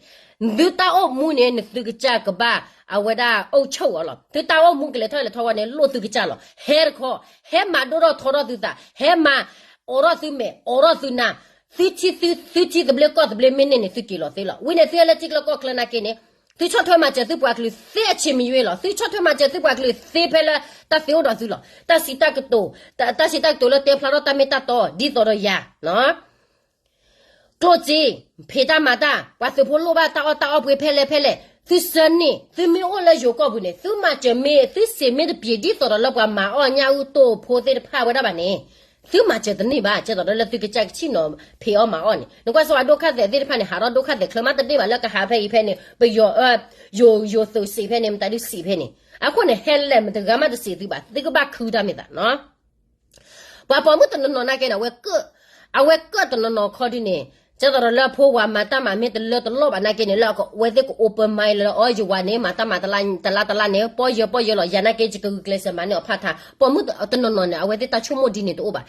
သုတၢ်အိၣ်မူန့ၣ် နသုကစၢ်ကဘၣ် အဝဲဒၣ်အိၣ်ဆိၣ်အီၤလီၤ. သုတၢ်အိၣ်မူကလဲၤထီၣ်လဲၤထီဝဲန့ၣ် လိၣ်သုကစၢ်လီၤ. ဟဲတခီ, ဟဲမၤဒိၣ်ထီၣ်ထီထီၣ်သုသး, ဟဲမၤအိးထီၣ်သုမဲာ်, အိးထီၣ်သုနၢ်, သုထံ, သုထံသဘျ့ကီၢ်သဘျ့မ့ၢ်န့ၢ်န့ၣ် သုက့ၤလီၤသ့လီၤ. ဝံၤန့ၣ် သုဟဲလၢထံချၢကီၢ်ချၢနာ်က့န့ၣ် သုဆီၣ်ထွဲမၤစၢၤသုပှၤကလုာ်သ့အဆ့ၣ်မံၤယွ့လီၤ. သုဆီၣ်ထွဲမၤစၢၤသုပှၤကလုာ်သ့ဖဲလၢတၢ်သ့အိၣ်ဒီးသုလီၤ. တၢ်စံးတၢ်ကတိၤ, တၢ်စံးတၢ်ကတိၤလၢတဲဖျါထီၣ်တၢ်မ့ၢ်တၢ်တီ ဒ်သိးဒီးယၤ ကျိၣ်စ့, ဖံးတၢ်မၤတၢ်, ပှၤသုးဖိလိၣ်ဘၣ်တၢ်အီၣ်တၢ်အီၣ်ပှ့ၤဖဲလဲၣ်ဖဲလဲၣ်, သုဆၢန့ၢ်, သုမ့ၢ်အိၣ်လၢယိၤကီၢ်ပူၤန့ၣ် သုမၤစၢၤမ့ၢ်, သုစ့ၢ်မ့ၢ်တပျ့ၤ ဒ်သိးဒီးလၢပှၤမၤအီၣ်ညၣ်အုၣ်တိၢ်ဖိသ့ၣ်တဖၣ်ဝဲဒၣ်ဘၣ်န့ၣ်, သုမၤစၢၤတန့ၢ်ဘၣ်, ကဲသိးဒီးလၢသုကစၢ်ကဆ့ၣ်နီၤဖံးအီၣ်မၤအီၣ်န့ၣ်. နကွၢ်စ့ၢ်ဝဲဒိၣ်ခၣ်သဲးသ့ၣ်တဖၣ်န့ၣ် ဟးထီၣ်ဒိၣ်ခၣ်သဲးချၢမးတဒ့ၣ်ဘၣ်လၢကဟးဖဲအံၤဖဲန့ၣ်, ပယီၤ, ယိၤ, ယိၤသုးစံးဖဲန့ၣ် မတၤဒုးစံးဖဲန့ၣ်. အဃိန့ၣ် ဟဲလဲၣ်မတဂၤမးတစံးသုဘၣ်, သုကဘၣ်ခုတၢ်မ့ၢ်သးနီၤ ပှၤပိာ်မုၣ်တနီၤနီၤနာ်က့န့ၣ် အဝဲကၢၣ်, အဝဲကၢၣ်တနီၤနီၤခီဒုန့ၣ်, ကဲသိးဒီးလၢအဖိဝၤမၤတၢ်မၤမ့ၢ်တလၢတလီၢ်ဘၣ်နာ်က့န့ၣ် လၢအဝဲသ့ၣ်က open mind လၢ အီ ယဝၤန့ၣ် မၤတၢ်မၤတလါတလါန့ၣ် ပီၢ်ယၢၤပီၢ်ယၢၤလီၤ, ယၤနာ်က့ ယကဂုာ်ကျဲးစၢးမၤန့ၢ်အီၤဖးထါ, ပိာ်မုၣ်တနီၤနီၤန့ၣ် အဝဲသ့ၣ်တၢ်ဆိကမိၣ်ဒ်န့ၣ်တအိၣ်ဘၣ်.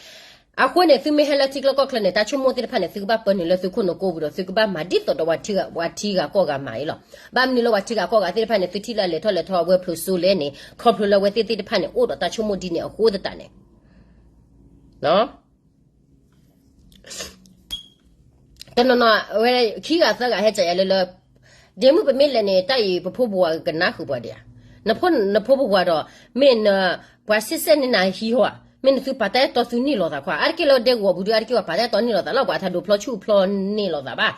အဃိန့ၣ် သုမ့ၢ်ဟဲလၢထံချၢကီၢ်ချၢန့ၣ် တၢ်ဆိကမိၣ်သ့ၣ်တဖၣ်န့ၣ် သုကဘၣ်ပၢနုာ်လၢသုခိၣ်နူာ်ကိးပူၤဒီး သုကဘၣ်မၤဒ်သိးဒီးပှၤထံဂၤကီၢ်ဂၤမၤအံၤလီၤ. ဘၣ်မနုၤလၢပှၤထံဂၤကီၢ်ဂၤသ့ၣ်တဖၣ်န့ၣ် သုထံၣ်လၢအလဲၤထီၣ်လဲၤထီ အဝဲဖျိးစိလဲၣ်န့ၣ် ခီဖျိလၢအဝဲသ့ၣ်သ့ၣ်တဖၣ်န့ၣ် အိၣ်ဒီးတၢ်ဆိကမိၣ်ဒ်န့ၣ်အဃိသတးန့ၣ် တနီၤနီၤ အဝဲ ခံဂၤသၢဂၤဟဲကယၤလၢလၢ ဒ့မုၣ်ပမ့ၢ်လဲၤန့ၣ် တၢ်အံၤ ပဖိပဝၤကနၣ်ဃုာ်ပှၤဒံးဧါ, နဖိပဝၤဒီး မ့ၢ်န ပှၤဆံၣ်စဲၣ်န့ၢ်နၤဟံးဟီဧါ, မ့ၢ်နသုပာ်တၢ်အဲၣ်တီသုန့ၢ်လိာ်သးခွါ, အါတက့ၢ်လၢဒဲကဝီၤပူၤဒုး အါတက့ၢ်ပှၤပာ်တၢ်အဲၣ်တီန့ၢ်လိာ်သးလီၤ, ပှၤထးဒိးဖျီဆူၣ်ဖျီန့ၢ်လိာ်သးဘၣ်.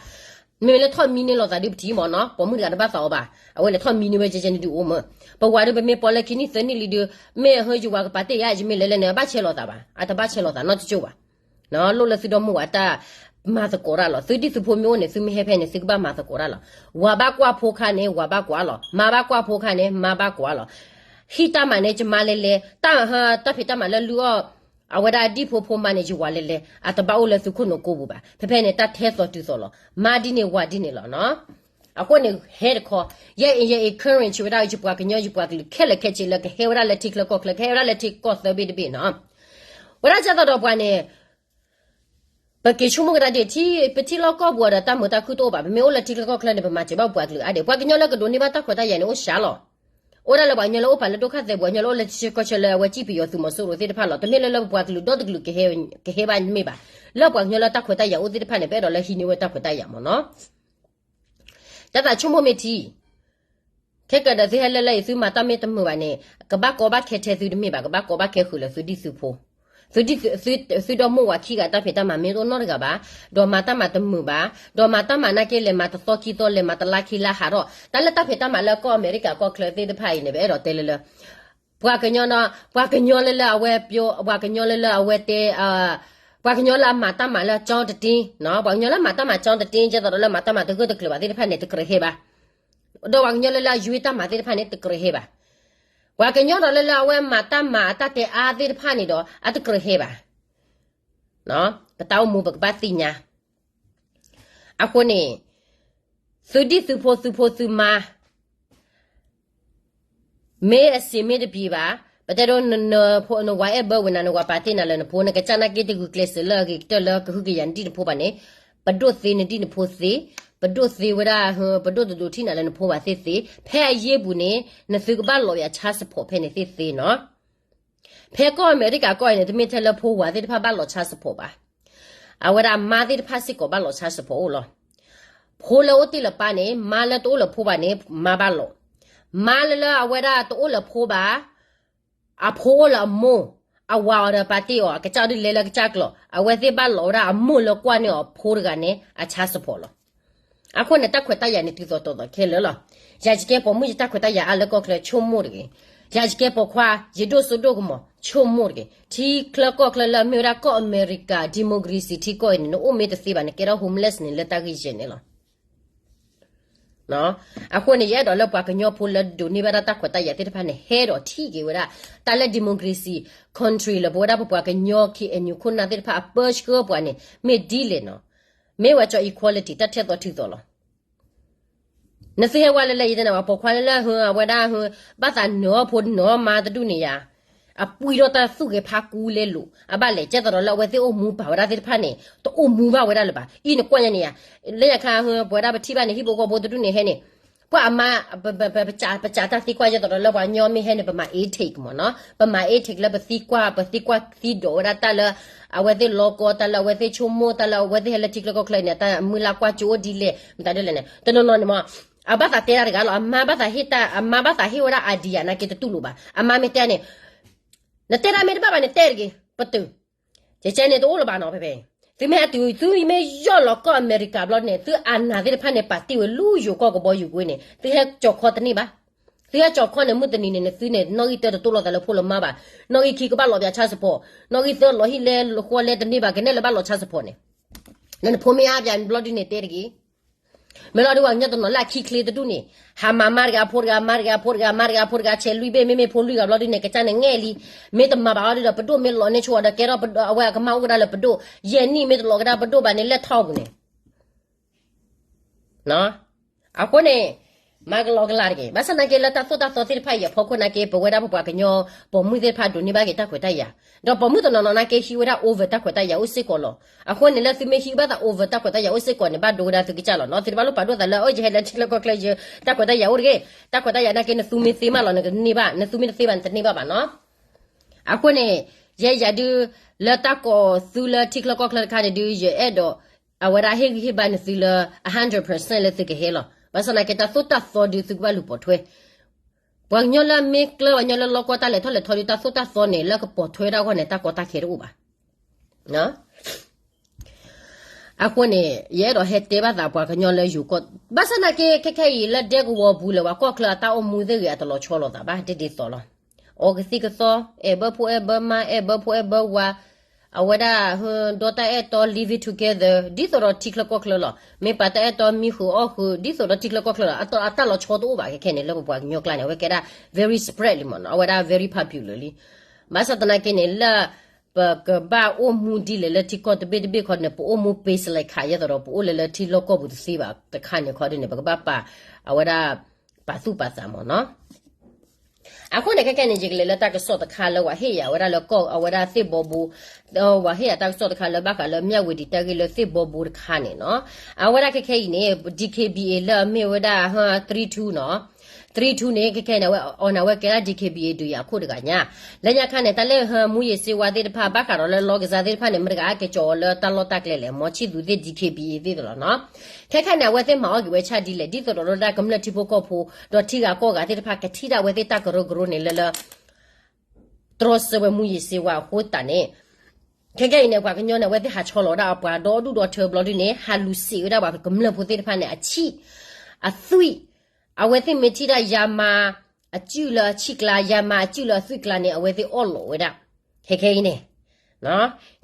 မ့မ့ၢ်လၢထီၣ်မံန့ၢ်လိာ်သးဒုးပထံၣ်မ့ၢ်နီၤ, ပိာ်မုၣ်တဂၤတဘၣ်သးအီၤဘၣ်, အဝဲလဲၤထီၣ်မံန့ၢ်ဝဲကဲကဲန့ၣ်ဒုးအိၣ်မး, ပဝၤဒုးပမ့ၢ်ပိာ်လၢခံနံၣ်သၢနံၣ်လံဒုး, မ့ၢ်ဟၢယဝၤကပာ်တ့ၢ်ယၤ ယမ့ၢ်လဲၤလဲၤန့ၣ် အဘၣ်ဆဲးလိာ်သးဘၣ်, အတဘၣ်ဆဲးလိာ်သးနီတကၠိၢ်ဘၣ်. လိၣ်လၢသုဒီမါဝၤတၢ်မၤသကိးတၢ်လီၤ. သုဒ်သုဖိမ့ၢ်အိၣ်န့ၣ် သုမ့ၢ်ဟဲဖဲန့ၣ် သုကဘၣ်မၤသကိးတၢ်လီၤ. ဝၤဘၣ်ကွၢ်ဖိခါန့ၣ် ဝၤဘၣ်ကွၢ်လီၤ. မါဘၣ်ကွၢ်ဖိခါန့ၣ် မါဘၣ်ကွၢ်လီၤ. ဟံၣ်တၢ်မၤန့ၣ် ယမါလဲၤလဲၤ, တၢ်, တၢ်ဖံးတၢ်မၤလၢလုၢ်အီၣ် အဝဲဒၣ်ဒံၣ်ဖိဖိမါန့ၣ် ယဝၤလဲၤလဲၤ, အတဘၣ်အိၣ်လၢသုခိၣ်နူာ်ကိးပူၤဘၣ်. ဖဲဖဲန့ၣ် တၢ်ထဲသိးတုၤသိးလီၤ. မါဒ်န့ၣ်ဝၤဒ်န့ၣ်လီၤနီၤ. အဃိန့ၣ် ဟဲတခီ, ယဲအံၤ ယဲအံၤ encourage ဝဲဒၣ်ယပှၤကညီ ယပှၤကလုာ်ခဲလၢာ်ခဲဆ့လၢကဟဲဝဲဒၣ်လၢထံချၢကီၢ်ချၢ ကဟဲဝဲဒၣ်လၢထံကီၢ်သၢဘ့ၣ်တဘ့ၣ်နီၤ. ဝဲဒၣ်ကဲသိးဒီးပှၤန့ၣ် ပက့ၤဆိကမိၣ်ကဒါဒ်ထံ ပထံလီၢ်ကီၢ်ပူၤဒီးတၢ်မုာ်တၢ်ခုၣ်တအိၣ်ဘၣ်. ပမ့ၢ်အိၣ်လၢထံချၢကီၢ်ချၢန့ၣ် ပမၤစၢၤဘၣ်ပှၤကလုာ်အါဒံး. ပှၤကညီလၢကဒိးန့ၢ်ဘၣ်တၢ်ခွဲးတၢ်ယာ်န့ၣ်အိၣ်စှၤလီၤ. အိၣ်ဒၣ်လၢပှၤကညီလၢအိၣ်ဖးလၢဒိၣ်ခၣ်သဲး, ပှၤကညီလၢအိၣ်လၢထံဆၢကီၢ်ဆၢလၢအဝဲစံၣ်ပယီၤသုးမီၤစိရိၤသ့ၣ်တဖၣ်လီၤ. တမ့ၢ်လၢလၢပပှၤကလုာ်ဒီတကလုာ်ကဟဲဘၣ်မ့ၢ်ဘၣ်. လၢပှၤကညီလၢတၢ်ခွဲးတၢ်ယာ်အိၣ်သ့ၣ်တဖၣ်န့ၣ် ပအဲၣ်ဒိးလၢဟံးန့ၢ်ဝဲတၢ်ခွဲးတၢ်ယာ်မ့ၢ်နီၤ. တၢ်သးဆိကမိၣ်မ့ၢ်ထံ ခဲကဒီးသုဟဲလၢလၢအံၤ သုမၤတၢ်မ့ၢ်တမုာ်ဘၣ်န့ၣ် ကဘၣ်ကီဘၣ်ခဲထဲသုတမ့ၢ်ဘၣ်, ကဘၣ်ကီဘၣ်ခဲဃုာ်လၢသုဒံၣ်သုဖိ, သုဒံၣ်သု သု သုဒီမိၢ်ဝၤခံဂၤတၢ်ဖံးတၢ်မၤမ့ၢ်တအိၣ်နီတဂၤဘၣ်, ဒီးမၤတၢ်မၤတမုာ်ဘၣ်, ဒီးမၤတၢ်မၤနာ်က့လဲၤမၤတသီခံသီ လဲၤမၤတလါခံလါဟးထီၣ်, တၢ်လၢတၢ်ဖံးတၢ်မၤလၢကီၢ်အမဲရကၤကီၢ်ချၢသ့ၣ်တဖၣ်အံၤန့ၣ် ပအဲၣ်ဒိးတဲလၢလၢ ပှၤကညီနီၤ, ပှၤကညီလၢလၢအဝဲပျိ ပှၤကညီလၢလၢအဝဲတဲ ပှၤကညီလၢအမၤတၢ်မၤလၢကၠီတတ့, ပှၤကညီလၢအမၤတၢ်မၤကၠီတတ့ ကဲသိးဒီးလၢမၤတၢ်မၤတဂၢၢ်တကျၢၤဘၣ်သ့ၣ်တဖၣ်န့ၣ် တကြၢးဟဲဘၣ်, ဒီးပှၤကညီလၢလၢအယွ့တၢ်မၤသ့ၣ်တဖၣ်န့ၣ် တကြၢးဟဲဘၣ်, ပှၤကညီဒီးလၢလၢအဝဲမၤတၢ်မၤအတၢ်တဲအါသ့ၣ်တဖၣ်န့ၣ်ဒီး အတကြၢးဟဲဘၣ်. ပတၢ်အိၣ်မူပကဘၣ်သ့ၣ်ညါ. အဃိန့ၣ် သုဒံၣ်သုဖိသုဖိသုမါ မ့ၢ်အဆင်မ့ၢ်တပြေဘၣ်, ပတဲဒိ နဝၤအဲၣ်ဘၢဝဲနၤ နဝၤပာ်တ့ၢ်နၤလၢနဖိ နကစၢ်နာ်က့တဂုာ်ကျဲးစၢးလၢအဂ့ၤကတၢၢ်လၢကဟုကယာ်နဒံၣ်နဖိဘၣ်န့ၣ်, ပဒိၣ်သ့နဒံၣ်နဖိသ့, ပဒိၣ်သ့ဝဲဒၣ် ပဒိၣ်တဒိးထံၣ်နၤလၢနဖိဘၣ်သ့ၣ်သ့, ဖဲအယ့ၢ်ပူၤန့ၣ် နသုကဘၣ်လီၤဝဲအဆါစဖိးဖဲန့ၣ်သ့ၣ်သ့နီၤ. ဖဲကီၢ်အမဲရကၤကီၢ်အံၤန့ၣ် တမ့ၢ်ထဲလၢဖိဝၤသ့ၣ်တဖၣ်ဘၣ်လီၤဆါစဖိးဘၣ်. အဝဲဒၣ်မါသ့ၣ်တဖၣ်စ့ၢ်ကီးဘၣ်လီၤဆါစဖိးအိၣ်လီၤ. ဖိလၢအိၣ်တ့ၢ်လၢပၢ်န့ၣ် မါလၢတအိၣ်လၢဖိဘၣ်န့ၣ် မါဘၣ်လီၤ. မါလၢလၢအဝဲဒၣ်တအိၣ်လၢဖိဘၣ်, အဖိအိၣ်လၢအမိၢ်, အဝၤအီၤဒီးပာ်တ့ၢ်အီၤ, အကစၢ်ဒုးလဲၤလၢကစၢ်ကျိာ်, အဝဲသ့ၣ်ဘၣ်လီၤဝဲဒၣ်အမိၢ်လၢကွၢ်န့ၢ်အီၤဖိတဂၤန့ၣ် အဆါစဖိးလီၤ. အဃိန့ၣ် တၢ်ခွဲးတၢ်ယာ်န့ၣ်တုၤသိးတီၢ်သိးခဲလၢာ်လီၤ. ယၤယကဲပိာ်မုၣ်ယတၢ်ခွဲးတၢ်ယာ်အါလၢကီၢ်ချၢ ဆိကမိၣ်တဂ့ၤ. ယၤယကဲပိာ်ခွါ ယဒိၣ်စိဒိၣ်ကမီၤ ဆိကမိၣ်တဂ့ၤ. ထံချၢကီၢ်ချၢလၢအမ့ၢ်ဝဲဒၣ်ကီၢ်အမဲရကၤ democracy ထံကီၢ်အံၤန့ၣ် နအိၣ်မ့ၢ်တသ့ဘၣ် နကဲထီၣ် homeless န့ၣ် လၢတၢ်ဂ့ၢ်ယဲၢ်န့ၣ်လီၤ. အဃိန့ၣ် ယအဲၣ်ဒိးလၢပှၤကညီဖိလၢဒိးန့ၢ်ဘၣ်ဒၣ်တၢ်ခွဲးတၢ်ယာ်သ့ၣ်တဖၣ်န့ၣ် ဟဲဒီးထံၣ်က့ၤဝဲဒၣ် တၢ်လၢ democracy country လၢပဝဲဒၣ်ပပှၤကညီ ခ့ၣ်အဲၣ်ယူၣ် ခိၣ်နၢ်သ့ၣ်တဖၣ်အပၢဆှၢပှၤန့ၣ် မ့ၢ်ဒ်လဲၣ်နီၤ. မ့ၢ်ဝဲကၠီ equality တၢ်ထဲသိးထုးသိးလီၤ. နသုဟဲဝဲလၢလၢယတဲန့ၣ် ပှၤပိာ်ခွါလၢလၢဟ အဝဲဒၣ်ဟ ဘၣ်သးနၢၤအီၣ်ဖိနၢၤအီၣ်မါတဒူၣ်န့ၣ်ယါ, အပှံၢ်ထီၣ်တၢ်သူၣ်ဂဲၤဖးကူလဲလိာ် အဘၣ်လဲၣ် ကဲသိးဒီးလၢအဝဲသ့ၣ်အိၣ်မူပာ်ဝဲဒၣ်သ့ၣ်တဖၣ်န့ၣ် တအိၣ်မူဘၣ်ဝဲဒၣ်လၢၤဘၣ်. အံၤနကွၢ်ညါန့ၣ်ယါ, လၢညါခါဟ ပဝဲဒၣ်ပထံၣ်ဘၣ်န့ၣ် ဟံၣ်ဖိဃီဖိတဒူၣ်န့ၣ်ဟဲန့ၣ် ပှၤအမါ ပ ပ ပ ပစး ပစးတၢ်သံကွၢ် ကဲသိးဒီးလၢပှၤကညီမ့ၢ်ဟဲန့ၣ် ပမၤ intake မ့ၢ်နီၤ, ပမၤ intake လၢပသံကွၢ် ပသံကွၢ်သံဒိးဝဲဒၣ်တၢ်လၢ အဝဲသ့ၣ်လီကီ တၢ်လၢအဝဲသ့ၣ်ဆိကမိၣ် တၢ်လၢအဝဲသ့ၣ်ဟဲလၢထံချၢကီၢ်ချၢန့ၣ် တၢ်မုၢ်လၢ်ကွၢ်စိအိၣ်ဒ်လဲၣ် မတၤဒ်လဲၣ်န့ၣ် တနီၤနီၤန့ၣ်မ့ၢ် အဘၣ်သးတဲတၢ်တဂၤလီၤ. အမါဘၣ်သးဟ့ၣ်တၢ် အမါဘၣ်သးဟ့ၣ်ဝဲဒၣ် idea နာ်က့တတူၢ်လိာ်ဘၣ်. အမါမ့ၢ်တဲန့ၣ် နတဲဒၣ်မ့ၢ်တဘၣ်ဘၣ်န့ၣ် တဲတဂ့ၤ ပတုာ် ကဲကဲန့ၣ်တအိၣ်လၢၤဘၣ်နီၤ ဖဲဖဲ သုမ့ၢ်ဟဲတုၤ သုမ့ၢ်ယီၢ်လီၤကီၢ်အမဲရကၤဘျီန့ၣ် သုအနၢ်သ့ၣ်တဖၣ်န့ၣ် ပာ်တ့ၢ်ဝဲလူယိၤကီၢ်ကဘီယူၤကွ့န့ၣ် သုဟဲကၠီၤခီတန့ၢ်ဘၣ်. သုဟဲကၠီၤခီန့ၣ် မုၢ်တနံၤန့ၣ် နသုန့ၣ် နီၣ်ဂံၢ်တၢတတိၢ်လိာ်သးလၢဖိလၢမါဘၣ်. နီၣ်ဂံၢ်ခံကဘၣ်လီၤပၠးဆါစပီး, နီၣ်ဂံၢ်သၢလီၤဟံၣ်လဲဃီလဲတန့ၢ်ဘၣ် ကနဲၣ်လၢဘၣ်လီၤဆါစပီးန့ၣ် လၢနဖိမ့ၢ်အါပၠးဘျီဒုန့ၣ်တဲတဂ့ၤ မ့ၢ်လီၤဒုးပှၤကညီတနီၤလၢအခံချ့တဒူၣ်န့ၣ် ဟးမၤမါတဂၤဖိတဂၤ မါတဂၤဖိတဂၤ မါတဂၤဖိတဂၤ ဆဲးလွံၢ်ဘ့ၣ် မ့မ့ၢ်ဖိလွံၢ်ဂၤဘျီဒုန့ၣ် ကစၢ်န့ၣ်ငဲၢ်လံ. မ့ၢ်တမၤဘၣ်အီၤဒုဒီး ပဒိၣ်မ့ၢ်လီၤန့ၢ်ဆိဒီး ကဲထီၣ်အဝဲအကမၢ်အိၣ်ကဒါလၢပဒိၣ်, ယဲၢ်နံၣ်မ့ၢ်တလီၤကဒါပဒိၣ်ဘၣ်န့ၣ် လဲၢ်ထီၣ်ပူၤန့ၣ် အဃိန့ၣ် မၤကလီကလီတဂ့ၤ. ဘၣ်ဆၣ်သနာ်က့လၢတၢ်သိၣ်တၢ်သီသ့ၣ်တဖၣ်အံၤအဖီခိၣ်သနာ်က့ ပဝဲဒၣ်ပပှၤကညီပိာ်မုၣ်သ့ၣ်တဖၣ်ဒိးန့ၢ်ဘၣ်က့ၤတၢ်ခွဲးတၢ်ယာ်, ဒီးပိာ်မုၣ်တနီၤနီၤသနာ်က့ဟံးဝဲဒၣ် over တၢ်ခွဲးတၢ်ယာ်အိၣ်စ့ၢ်ကီးလီၤ. အဃိန့ၣ်လၢသုမ့ၢ်ဟံးဘၣ်သး over တၢ်ခွဲးတၢ်ယာ်အိၣ်စ့ၢ်ကီးန့ၣ် ဘၣ်ဒိဝဲဒၣ်သုကစၢ်လီၤနီၤ. သုတဘၣ်လိၣ်ပာ်ဒိၣ်သးလၢ အၢ ယဟဲလၢထံချၢကီၢ်ချၢယ တၢ်ခွဲးတၢ်ယာ်အိၣ်တဂ့ၤ. တၢ်ခွဲးတၢ်ယာ်သနာ်က့ နသုမ့ၢ်သ့မးလီၤ နကန့ၢ်ဘၣ်, နသုမ့ၢ်တသ့ဘၣ် နတန့ၢ်ဘၣ်ဘၣ်နီၤ. အဃိန့ၣ် ယဲယၤဒုး လၢတၢ်ကိးသုလၢထံချၢကီၢ်ချၢတခါန့ၣ်ဒုး ယအဲၣ်ဒိး အဝဲဒၣ်ဟ့ၣ်ဂံၢ်ဟ့ၣ်ဘါန့ၢ်သုလၢ အ hundred percent လၢသုကဟဲလီၤ. ဘၣ်ဆၣ်သနာ်က့တၢ်သိၣ်တၢ်သီဒုးသုကဘၣ်လူၤပိာ်ထွဲ ပှၤကညီလၢမ့ၢ်ကျၢၤ ပှၤကညီလၢလီၤကီတၢ်လဲၤထီၣ်လဲၤထီဒုး တၢ်သိၣ်တၢ်သီန့ၣ် လၢကပိာ်ထွဲဒၣ်အဂီၢ်န့ၣ် တၢ်ကီတၢ်ခဲတအိၣ်ဘၣ်. အဃိန့ၣ် ယအဲၣ်ဒိးဟဲတဲဘၣ်သးပှၤကညီလၢယိၤကီၢ်, ဘၣ်ဆၣ်သနာ်က့ ခဲခဲအံၤလၢဒဲကဝီၤပူၤလၢပှၤကီၢ်ချၢအတၢ်အိၣ်မူသ့ၣ်ဂ့ၤ အတလီၤဆီလိာ်သးဘၣ် ဒ်ဒ်သိးလီၤ. အီကသံၣ်ကသီ အဲၣ်ဘၢဖိအဲၣ်ဘၢမါ အဲၣ်ဘၢဖိအဲၣ်ဘၢဝၤ အဝဲဒၣ် ဒီတၢ်အဲၣ်တီ living together ဒ်သိးဒီးထံချၢကီၢ်ချၢလီၤ. မ့ၢ်ပာ်တၢ်အဲၣ်တီမံဃုာ်အီၣ်ဃုာ် ဒ်သိးဒီးထံချၢကီၢ်ချၢလီၤ. အတၢ်လီၤဆီတအိၣ်ဘၣ်ခဲခဲန့ၣ် လၢပပှၤကညီကျါန့ၣ် အဝဲကဲဒၣ် very spread လံမ့ၢ်နီၤ, အဝဲဒၣ် very popular လံ. ဘၣ်ဆၣ်သနာ်က့န့ၣ် လၢပကဘၣ်အိၣ်မူဒ်လဲၣ်လၢထံကီၢ်တဘ့ၣ်တဘ့ၣ်ခီန့ၣ် ပအိၣ်မူ ပ့ၤစလဲးခး ယဲသိးဒီး ပအိၣ်လၢလၢထံလီၢ်ကီၢ်ပူၤတသ့ဘၣ်တခါန့ၣ်ခီဒ်န့ၣ် ပကဘၣ်ပာ်အဝဲဒၣ် ပာ်သူၣ်ပာ်သးမ့ၢ်နီၤ. အဃိန့ၣ် ခဲခဲန့ၣ် ယကလဲၤလၢတၢ်ကစီၣ်တခါလၢပှၤဟ့ၣ်ယၤဝဲဒၣ်လၢကီၢ်အဝဲဒၣ်သ့ၣ်ဘီဘိ, ပှၤဟ့ၣ်ယၤတၢ်ကစီၣ်တခါလၢဘၣ်ဃးလၢမၠၣ်ဝ့ၤဒံၤတၢ်ဂ့ၢ်လၢသ့ၣ်ဘီဘိတခါန့ၣ်နီၤ. အဝဲဒၣ်ခဲခဲအံၤန့ၣ် DKBA လၢအမ့ၢ်ဝဲဒၣ် three two နီၤ, three two န့ၣ် ခဲခဲန့ၣ် အဝဲအိၣ်န့ၣ် အဝဲကဲဒၣ် DKBA ဒုးယၤအခိၣ်တဂၤညါ, လၢညါခါန့ၣ် တၢ်လၢ မူးယစ်ဆေးဝါး သ့ၣ်တဖၣ် ဘၣ်ဃးဒီးလၢလီကစၢ်သ့ၣ်တဖၣ်န့ၣ် မတဂၤအကဲကၠီၤအီၤလၢတၢ်လီၢ်တၢ်ကျဲလဲၣ်, မီၤဆံၣ်သူးသ့ၣ် DKBA သ့ၣ်လီၤနီၤ. ခဲခဲန့ၣ် အဝဲသ့ၣ်မၤအီၣ်က့ၤဝဲဆၣ်ဒ်လဲၣ် ဒ်သိးဒီးလၢတၢ်ကမျၢၢ်ထံဖိကီၢ်ဖိ ဒီးထံဂၤကီၢ်ဂၤသ့ၣ်တဖၣ် ကထံၣ်ဒၣ်အဝဲသ့ၣ်တၢ်ကရၢကရိန့ၣ်လၢလၢ တြီဆၢဝဲ မူးယစ်ဆေးဝါး အဃိသတးန့ၣ်, ခဲခဲအံၤန့ၣ် ပှၤကညီန့ၣ် အဝဲသ့ၣ်ဟးဆီလီၤဝဲဒၣ်အပှၤဒီဒူၣ်ဒီထၢဘျီဒုန့ၣ် ဟးလူၤစံးဝဲဒၣ်ပှၤကမျၢၢ်ဖိသ့ၣ်တဖၣ်န့ၣ် အဆံၣ်, အသွံၣ်, အဝဲသ့ၣ်မ့ၢ်ထံၣ်ဒၣ်ယၤမၤအစုၣ်လၢအဆံၣ်ကျါ ယၤမၤအစုၣ်လၢအသွံၣ်ကျါန့ၣ် အဝဲသ့ၣ်အီၣ်လီၤဝဲဒၣ်, ခဲခဲအံၤန့ၣ်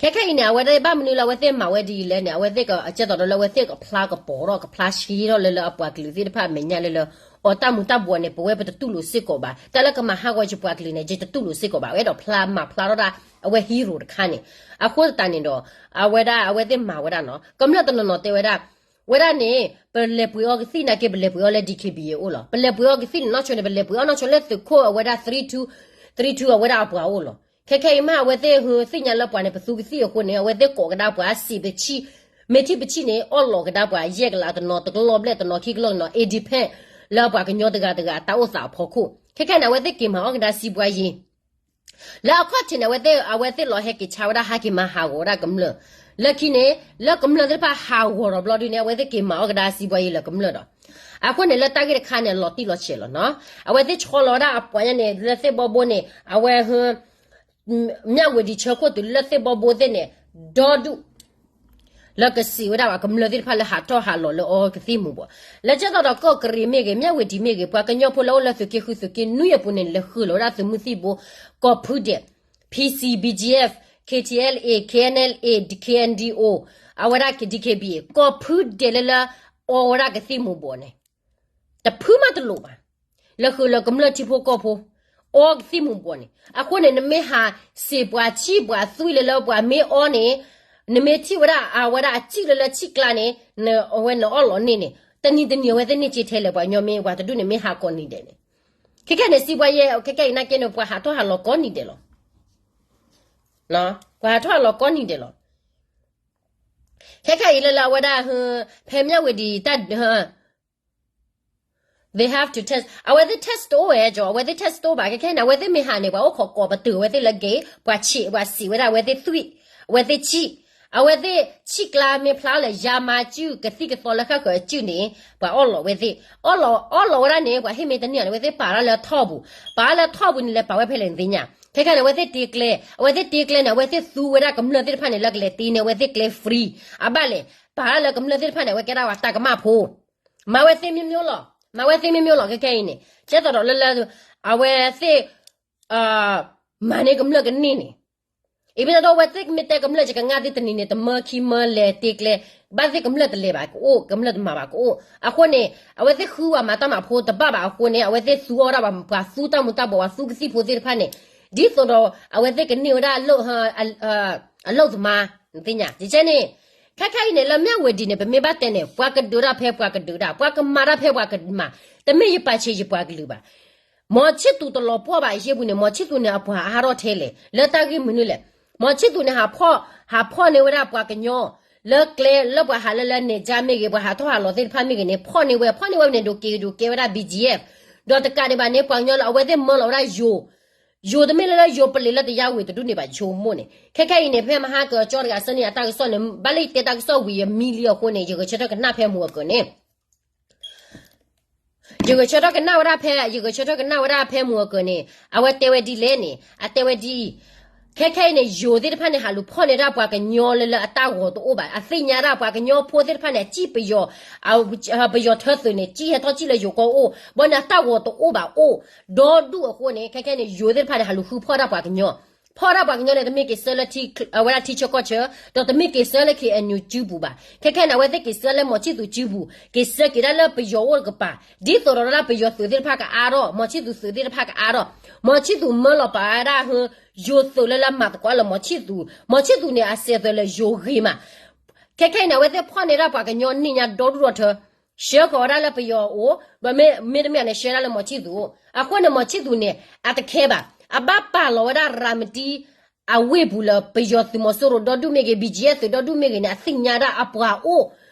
ခဲခဲအံၤန့ၣ် အဝဲဒၣ်ဘၣ်မနုၤလၢအဝဲသ့ၣ်မၤဝဲဒ်အံၤလဲၣ်န့ၣ် အဝဲသ့ၣ်ကကဲသိးဒီးလၢအဝဲသ့ၣ်ကဖျါကပီၤထီၣ် ကဖျါဆှံထီၣ်လၢလၢအပှၤကလုာ်သ့ၣ်တဖၣ်အမဲာ်ညါလၢလၢ အီၤတၢ်မူၤတၢ်ဘှီးန့ၣ် ပဝဲပတတူၢ်လိာ်စ့ၢ်ကီးဘၣ်. တၢ်လၢကမၤဟးဂီၤယပှၤကလုာ်န့ၣ် ယတတူၢ်လိာ်စ့ၢ်ကီးဘၣ်. ဝဲဒီးဖျါမၤဖျါထီၣ်ဒၣ် အဝဲ hero တခါန့ၣ်, အဃိသတးန့ၣ်ဒီး အဝဲဒၣ်အဝဲသ့ၣ်မၤဝဲဒၣ်နီၤ ကမျၢၢ်တနီၤနီၤတဲဝဲဒၣ်, ဝဲဒၣ်န့ၣ် ပလဲၤပှ့ၤအီကသံၣ်နာ်က့ ပလဲၤပှ့ၤအီလၢ DKBA အအိၣ်လီၤ. ပလဲၤပှ့ၤအီကသံၣ်န့ၣ် နီၢ်ဆိန့ၣ် ပလဲၤပှ့ၤအီနီၢ်ဆိလၢသုးခိၣ်အဝဲဒၣ် three two, three two အဝဲဒၣ်အပှၤအိၣ်လီၤ. ခဲခဲအံၤမး အဝဲသ့ၣ်ဟူသ့ၣ်ညါလၢပှၤန့ၣ် ပသူကသံၣ်အဃိန့ၣ် အဝဲသ့ၣ်ကိးကဒါပှၤစံးပဆံၣ်, မ့ၢ်ထံၣ်ပဆံၣ်န့ၣ် အီၣ်လီၤကဒါပှၤယဲၢ်ကလးတနီၤ တကလီၢ်ဘျဲၣ်တနီၤခံကလီၢ်တနီၤ it depend လၢပှၤကညီတဂၤတဂၤအတၢ်အိၣ်သးအဖီခိၣ်. ခဲခဲန့ၣ် အဝဲသ့ၣ်က့ၤမၤအီၣ်ကဒါစံးပှၤယံၤ လၢအခီၣ်ထံးန့ၣ် အဝဲသ့ၣ် အဝဲသ့ၣ်လီၤဟဲက့ၤဆါဝဲဒၣ် ဟးက့ၤမၤဟးဂီၤဝဲဒၣ်ကမျၢၢ်, လၢခံန့ၣ် လၢကမျၢၢ်သ့ၣ်တဖၣ်ဟးဂီၤဒီးဘျီဒုန့ၣ် အဝဲသ့ၣ်က့ၤမၤအီၣ်ကဒါစံးပှၤယံၤလၢကမျၢၢ်ဒီး, အဃိန့ၣ် လၢတၢ်ဂ့ၢ်တခါန့ၣ် လီၤတံၢ်လီၤဆဲးလီၤနီၤ. အဝဲသ့ၣ်ဆီလီၤဝဲဒၣ်အပှၤညါန့ၣ် လၢသ့ၣ်ဘီဘိန့ၣ် အဝဲ မၠၣ်ဝ့ၤဒံၤ ဆၢခိၣ်တုၤလၢသ့ၣ်ဘီဘိသ့ၣ်န့ၣ် ဒီဒူၣ် လၢကစံးဝဲဒၣ်ပှၤကမျၢၢ်သ့ၣ်တဖၣ်လၢဟးထီၣ်ဟးလီၤလၢအီကသံၣ်မူၤဘှီး, လၢကဲသိးဒီးကီၢ်ကရံၤမ့ၢ်ဂ့ၤ မၠၣ်ဝ့ၤဒံၤမ့ၢ်ဂ့ၤ ပှၤကညီဖိလၢအိၣ်လၢသုးက့ဃုသုးက့နွံအပူၤန့ၣ် လဲၤဃုာ်လီၤဝဲဒၣ်သုးမုၢ်သံၣ်ဘိ ကိးဖုဒဲး, PC, BGF, KTLA, KNLA, KNDO, အဝဲဒၣ် DKBA ကိးဖုဒဲးလၢလၢအီဝဲဒၣ်ကသံၣ်မူၤဘှီးန့ၣ် တဖုမးတလိၣ်ဘၣ်. လဲၤဃုာ်လၢကမျၢၢ်ထံဖိကီၢ်ဖိ အီကသံၣ်မူၤဘှီးန့ၣ် အဃိန့ၣ် နမ့ၢ်ဟးစံးပှၤဆံၣ်ပှၤသွံၣ်လၢလၢပှၤမ့ၢ်အီန့ၣ်, နမ့ၢ်ထံၣ်ဝဲဒၣ်အဝဲဒၣ်အစုၣ်လၢလၢဆံၣ်ကျါန့ၣ် အဝဲနအီၣ်လီၤန့ၢ်န့ၣ် တနံၤတနံၤအဝဲသ့ၣ်န့ၢ်က့ထဲလဲၣ် ပှၤကညီမ့ၢ်ပှၤတဒူၣ်န့ၣ်မ့ၢ်ဟးကိးနံၤဒဲးန့ၣ်, ခဲခဲန့ၣ် စံးပှၤယဲၢ် ခဲခဲအံၤနာ်က့န့ၣ် ပှၤဟးထီၣ်ဟးလီၤကိးနံၤဒဲးလီၤ. ပှၤဟးထီၣ်ဟးလီၤကိးနံၤဒဲးလီၤ. ခဲခဲအံၤလၢလၢအဝဲဒၣ် ဖဲမၠၣ်ဝ့ၤဒံၤတၢ် they have to test အဝဲသ့ၣ် test တအိၣ်ဝဲကၠီ အဝဲသ့ၣ် test တအိၣ်ဘၣ် ခဲခဲန့ၣ် အဝဲသ့ၣ်မ့ၢ်ဟးန့ၣ် ပှၤအိၣ်ခိးကိးပတုာ်အဝဲသ့ၣ်လၢ gate ပှၤဆံး ပှၤစံးဝဲဒၣ်အဝဲသ့ၣ်သွံၣ် အဝဲသ့ၣ်ဆံၣ် အဝဲသ့ၣ်ဆံၣ်ကျါမ့ၢ်ဖျါလၢယါမါစုၣ် ကသံၣ်ကသီလၢဃၣ်ဃၢၤအစုၣ်န့ၣ် ပှၤအီၣ်လီၤဝဲသ့ၣ် အီၣ်လီၤ အီၣ်လီၤဝဲဒၣ်န့ၣ် ပှၤဟ့ၣ်မ့ၢ်တန့ၢ်အီၤန့ၣ် အဝဲသ့ၣ်ပာ်ဒၣ်လၢထီၣ်ပူၤ ပာ်လၢထီၣ်ပူၤန့ၣ် လဲၤပာ်ဝဲဖဲလဲၣ်နသ့ၣ်ညါ ခဲခဲန့ၣ် အဝဲသ့ၣ်တ့ကျဲ အဝဲသ့ၣ်တ့ကျဲန့ၣ် အဝဲသ့ၣ်သူဝဲဒၣ်ကမျၢၢ်သ့ၣ်တဖၣ်န့ၣ် လၢကလဲၤတ့န့ၣ် အဝဲသ့ၣ်ကျဲ free အဘၣ်လဲၣ် ပာ်လၢကမျၢၢ်သ့ၣ်တဖၣ်န့ၣ် အဝဲကဲဒၣ်ပှၤတၢ်ကမၣ်ဖိ မၤဝဲသ့မ့ၢ်မ့ၢ်လီၤ မၤဝဲသ့မ့ၢ်မ့ၢ်လီၤ ခဲခဲအံၤန့ၣ် ကဲသိးဒီးလၢလၢ အဝဲသ့ၣ် မၤန့ၢ်ကမျၢၢ်ကန့ၢ်န့ၣ် အံၤမ့ၢ်တၢ်ဒီးအဝဲသ့ၣ်မ့ၢ်တဲကမျၢၢ်ယကငါသ့ၣ်တနံၤန့ၣ် တမၢခံမၢလဲၤတ့ကျဲ ဘၣ်သ့ၣ်ကမျၢၢ်တလဲၤဘၣ်ကအိၣ် ကမျၢၢ်တမၤဘၣ်ကအိၣ် အဃိန့ၣ် အဝဲသ့ၣ်ဃုဝဲမၤတၢ်မၤဖိတဘၣ်ဘၣ်အဃိန့ၣ် အဝဲသ့ၣ်သူအီၣ်ဒၣ်ဘၣ် ပှၤသူတၢ်မူၤတၢ်ဘှီး ပှၤသူကသံၣ်ဖိသ့ၣ်တဖၣ်န့ၣ် ဒ်သိးဒီး အဝဲသ့ၣ်ကန့ၢ်ဝဲဒၣ် အလုပ်သမား နသ့ၣ်ညါ ယကဲန့ၣ် ခဲခဲအံၤန့ၣ် လၢမၠၣ်ဝ့ၤဒံၤန့ၣ် ပမ့ၢ်ဘၣ်တဲန့ၣ် ပှၤကဒုးတၢ်ဖဲပှၤကဒုးတၢ် ပှၤကမၤတၢ်ဖဲပှၤကမၤ တမ့ၢ်ယပာ်ဆံးယပှၤကလုာ်ဘၣ် မီၤဆံၣ်သူးတလီၤပှီၢ်ဘၣ်အယ့ၢ်ပူၤန့ၣ် မီၤဆံၣ်သူးန့ၣ် အပှၤအါထီၣ်ထဲလဲၣ် လၢတၢ်ဂ့ၢ်မနုၤလဲၣ် မီၤဆံၣ်သူးန့ၣ် ဟးဖီၣ်န့ၢ်ဝဲဒၣ်ပှၤကညီ လၢကျဲလၢပှၤဟးလၢလၢန့ၣ် ကၠါမ့ၢ်ဂ့ၤ ပှၤဟးထီၣ်ဟးလီၤသ့ၣ်တဖၣ်မ့ၢ်ဂ့ၤန့ၣ် ဖီၣ်န့ၢ်ဝဲ ဖီၣ်န့ၢ်ဝဲန့ၣ် ဒိးက့ၤဒိးကဲဝဲဒၣ် BGF ဒီးတကးဒံးဘၣ်န့ၣ် ပှၤကညီလၢအဝဲသ့ၣ်မၢလီၤဝဲဒၣ်ယိၤ ယိၤတမ့ၢ်လၢလၢယိၤပလံၤလၢတယါဝံၤတဒူၣ်န့ၣ်ဘၣ် ယိၤမိၢ်န့ၣ် ခဲခဲအံၤန့ၣ် ဖဲမဟါကၠီတဂၤဆၢန့ၣ် အတၢ်ကစီၣ်န့ၣ် ဘၣ်လၢယတဲတၢ်ကစီၣ်ဝံၤယမံလံအဃိန့ၣ် ယဂဲၤဆၢထၢၣ်ကနၣ်ဖဲမုၢ်အကၢၤန့ၣ် ယဂဲၤဆၢထၢၣ်ကနၣ်ဝဲဒၣ်ဖဲ ယဂဲၤဆၢထၢၣ်ကနၣ်ဝဲဒၣ်ဖဲမုၢ်အကၢၤန့ၣ် အဝဲတဲဝဲဒ်လဲၣ်န့ၣ် အတဲဝဲဒ်အံၤ ခဲခဲအံၤန့ၣ် ယိၤသ့ၣ်တဖၣ်န့ၣ် ဟးလူၤဖီၣ်န့ၢ်ဒၣ်ပှၤကညီလၢလၢအတၢ်ဂီၤတအိၣ်ဘၣ် အသ့ၣ်ညါဒၣ်ပှၤကညီဖိသ့ၣ်တဖၣ်န့ၣ် အစံၣ်ပယီၤ ပယီၤထၢသုးန့ၣ် စံၣ်ဟဲထီၣ်စံၣ်လၢယိၤကီၢ်အိၣ် ဘီန့ၣ်အတၢ်ဂီၤတအိၣ်ဘၣ်အိၣ် ဒီဒူၣ်အဃိန့ၣ် ခဲခဲန့ၣ် ယိၤသ့ၣ်တဖၣ်န့ၣ် ဟးလူၤဃုဖီၣ်ဒၣ်ပှၤကညီ ဖီၣ်ဒၣ်ပှၤကညီန့ၣ် တမ့ၢ်က့ၤဆှၢလၢ အဝဲဒၣ်ထံဆၢကီၢ်ဆၢ ဒီးတမ့ၢ်က့ၤဆှၢလၢ KNU စုပူၤဘၣ် ခဲခဲန့ၣ် အဝဲသ့ၣ်က့ၤဆှၢလၢမီၤဆံၣ်သူးစုပူၤ က့ၤဆှၢက့ၤဒၣ်လၢပယီၤအိၣ်တကပၤ ဒ်သိးဒီးဒၣ်ပယီၤသုးသ့ၣ်တဖၣ်ကအါထီၣ် မီၤဆံၣ်သူးသုးသ့ၣ်တဖၣ်ကအါထီၣ် မီၤဆံၣ်သူးမၢလီၤပာ်ဝဲဒၣ် ယိၤသုးလၢလၢမၤသကိးလၢမီၤဆံၣ်သူး မီၤဆံၣ်သူးန့ၣ် အစဲးသုးလၢယိၤဂ့ၤမး ခဲခဲအံၤန့ၣ် အဝဲသ့ၣ်ဖီၣ်န့ၢ်ဒၣ်ပှၤကညီန့ၣ်ညါဒီဒူၣ်ဒီထၢ ဆှၢဃီၤဝဲဒၣ်လၢပယီၤအိၣ်, မ့မ့ၢ်တမ့ၢ်န့ၣ် ဆှၢဒၣ်လၢမီၤဆံၣ်သူၤအိၣ်. အဃိန့ၣ် မီၤဆံၣ်သူၤန့ၣ် အတခဲဘၣ်. အဘၣ်ပာ်လီၤဝဲဒၣ်ရၤမတံ အဝ့ၢ်ပူၤလၢပယီၤသုးမီၤစိရိၤဒီဒူၣ်မ့ၢ်ဂ့ၤ, B G F သုးဒီဒူၣ်မ့ၢ်ဂ့ၤန့ၣ် အသ့ၣ်ညါဒၣ်အပှၤအိၣ်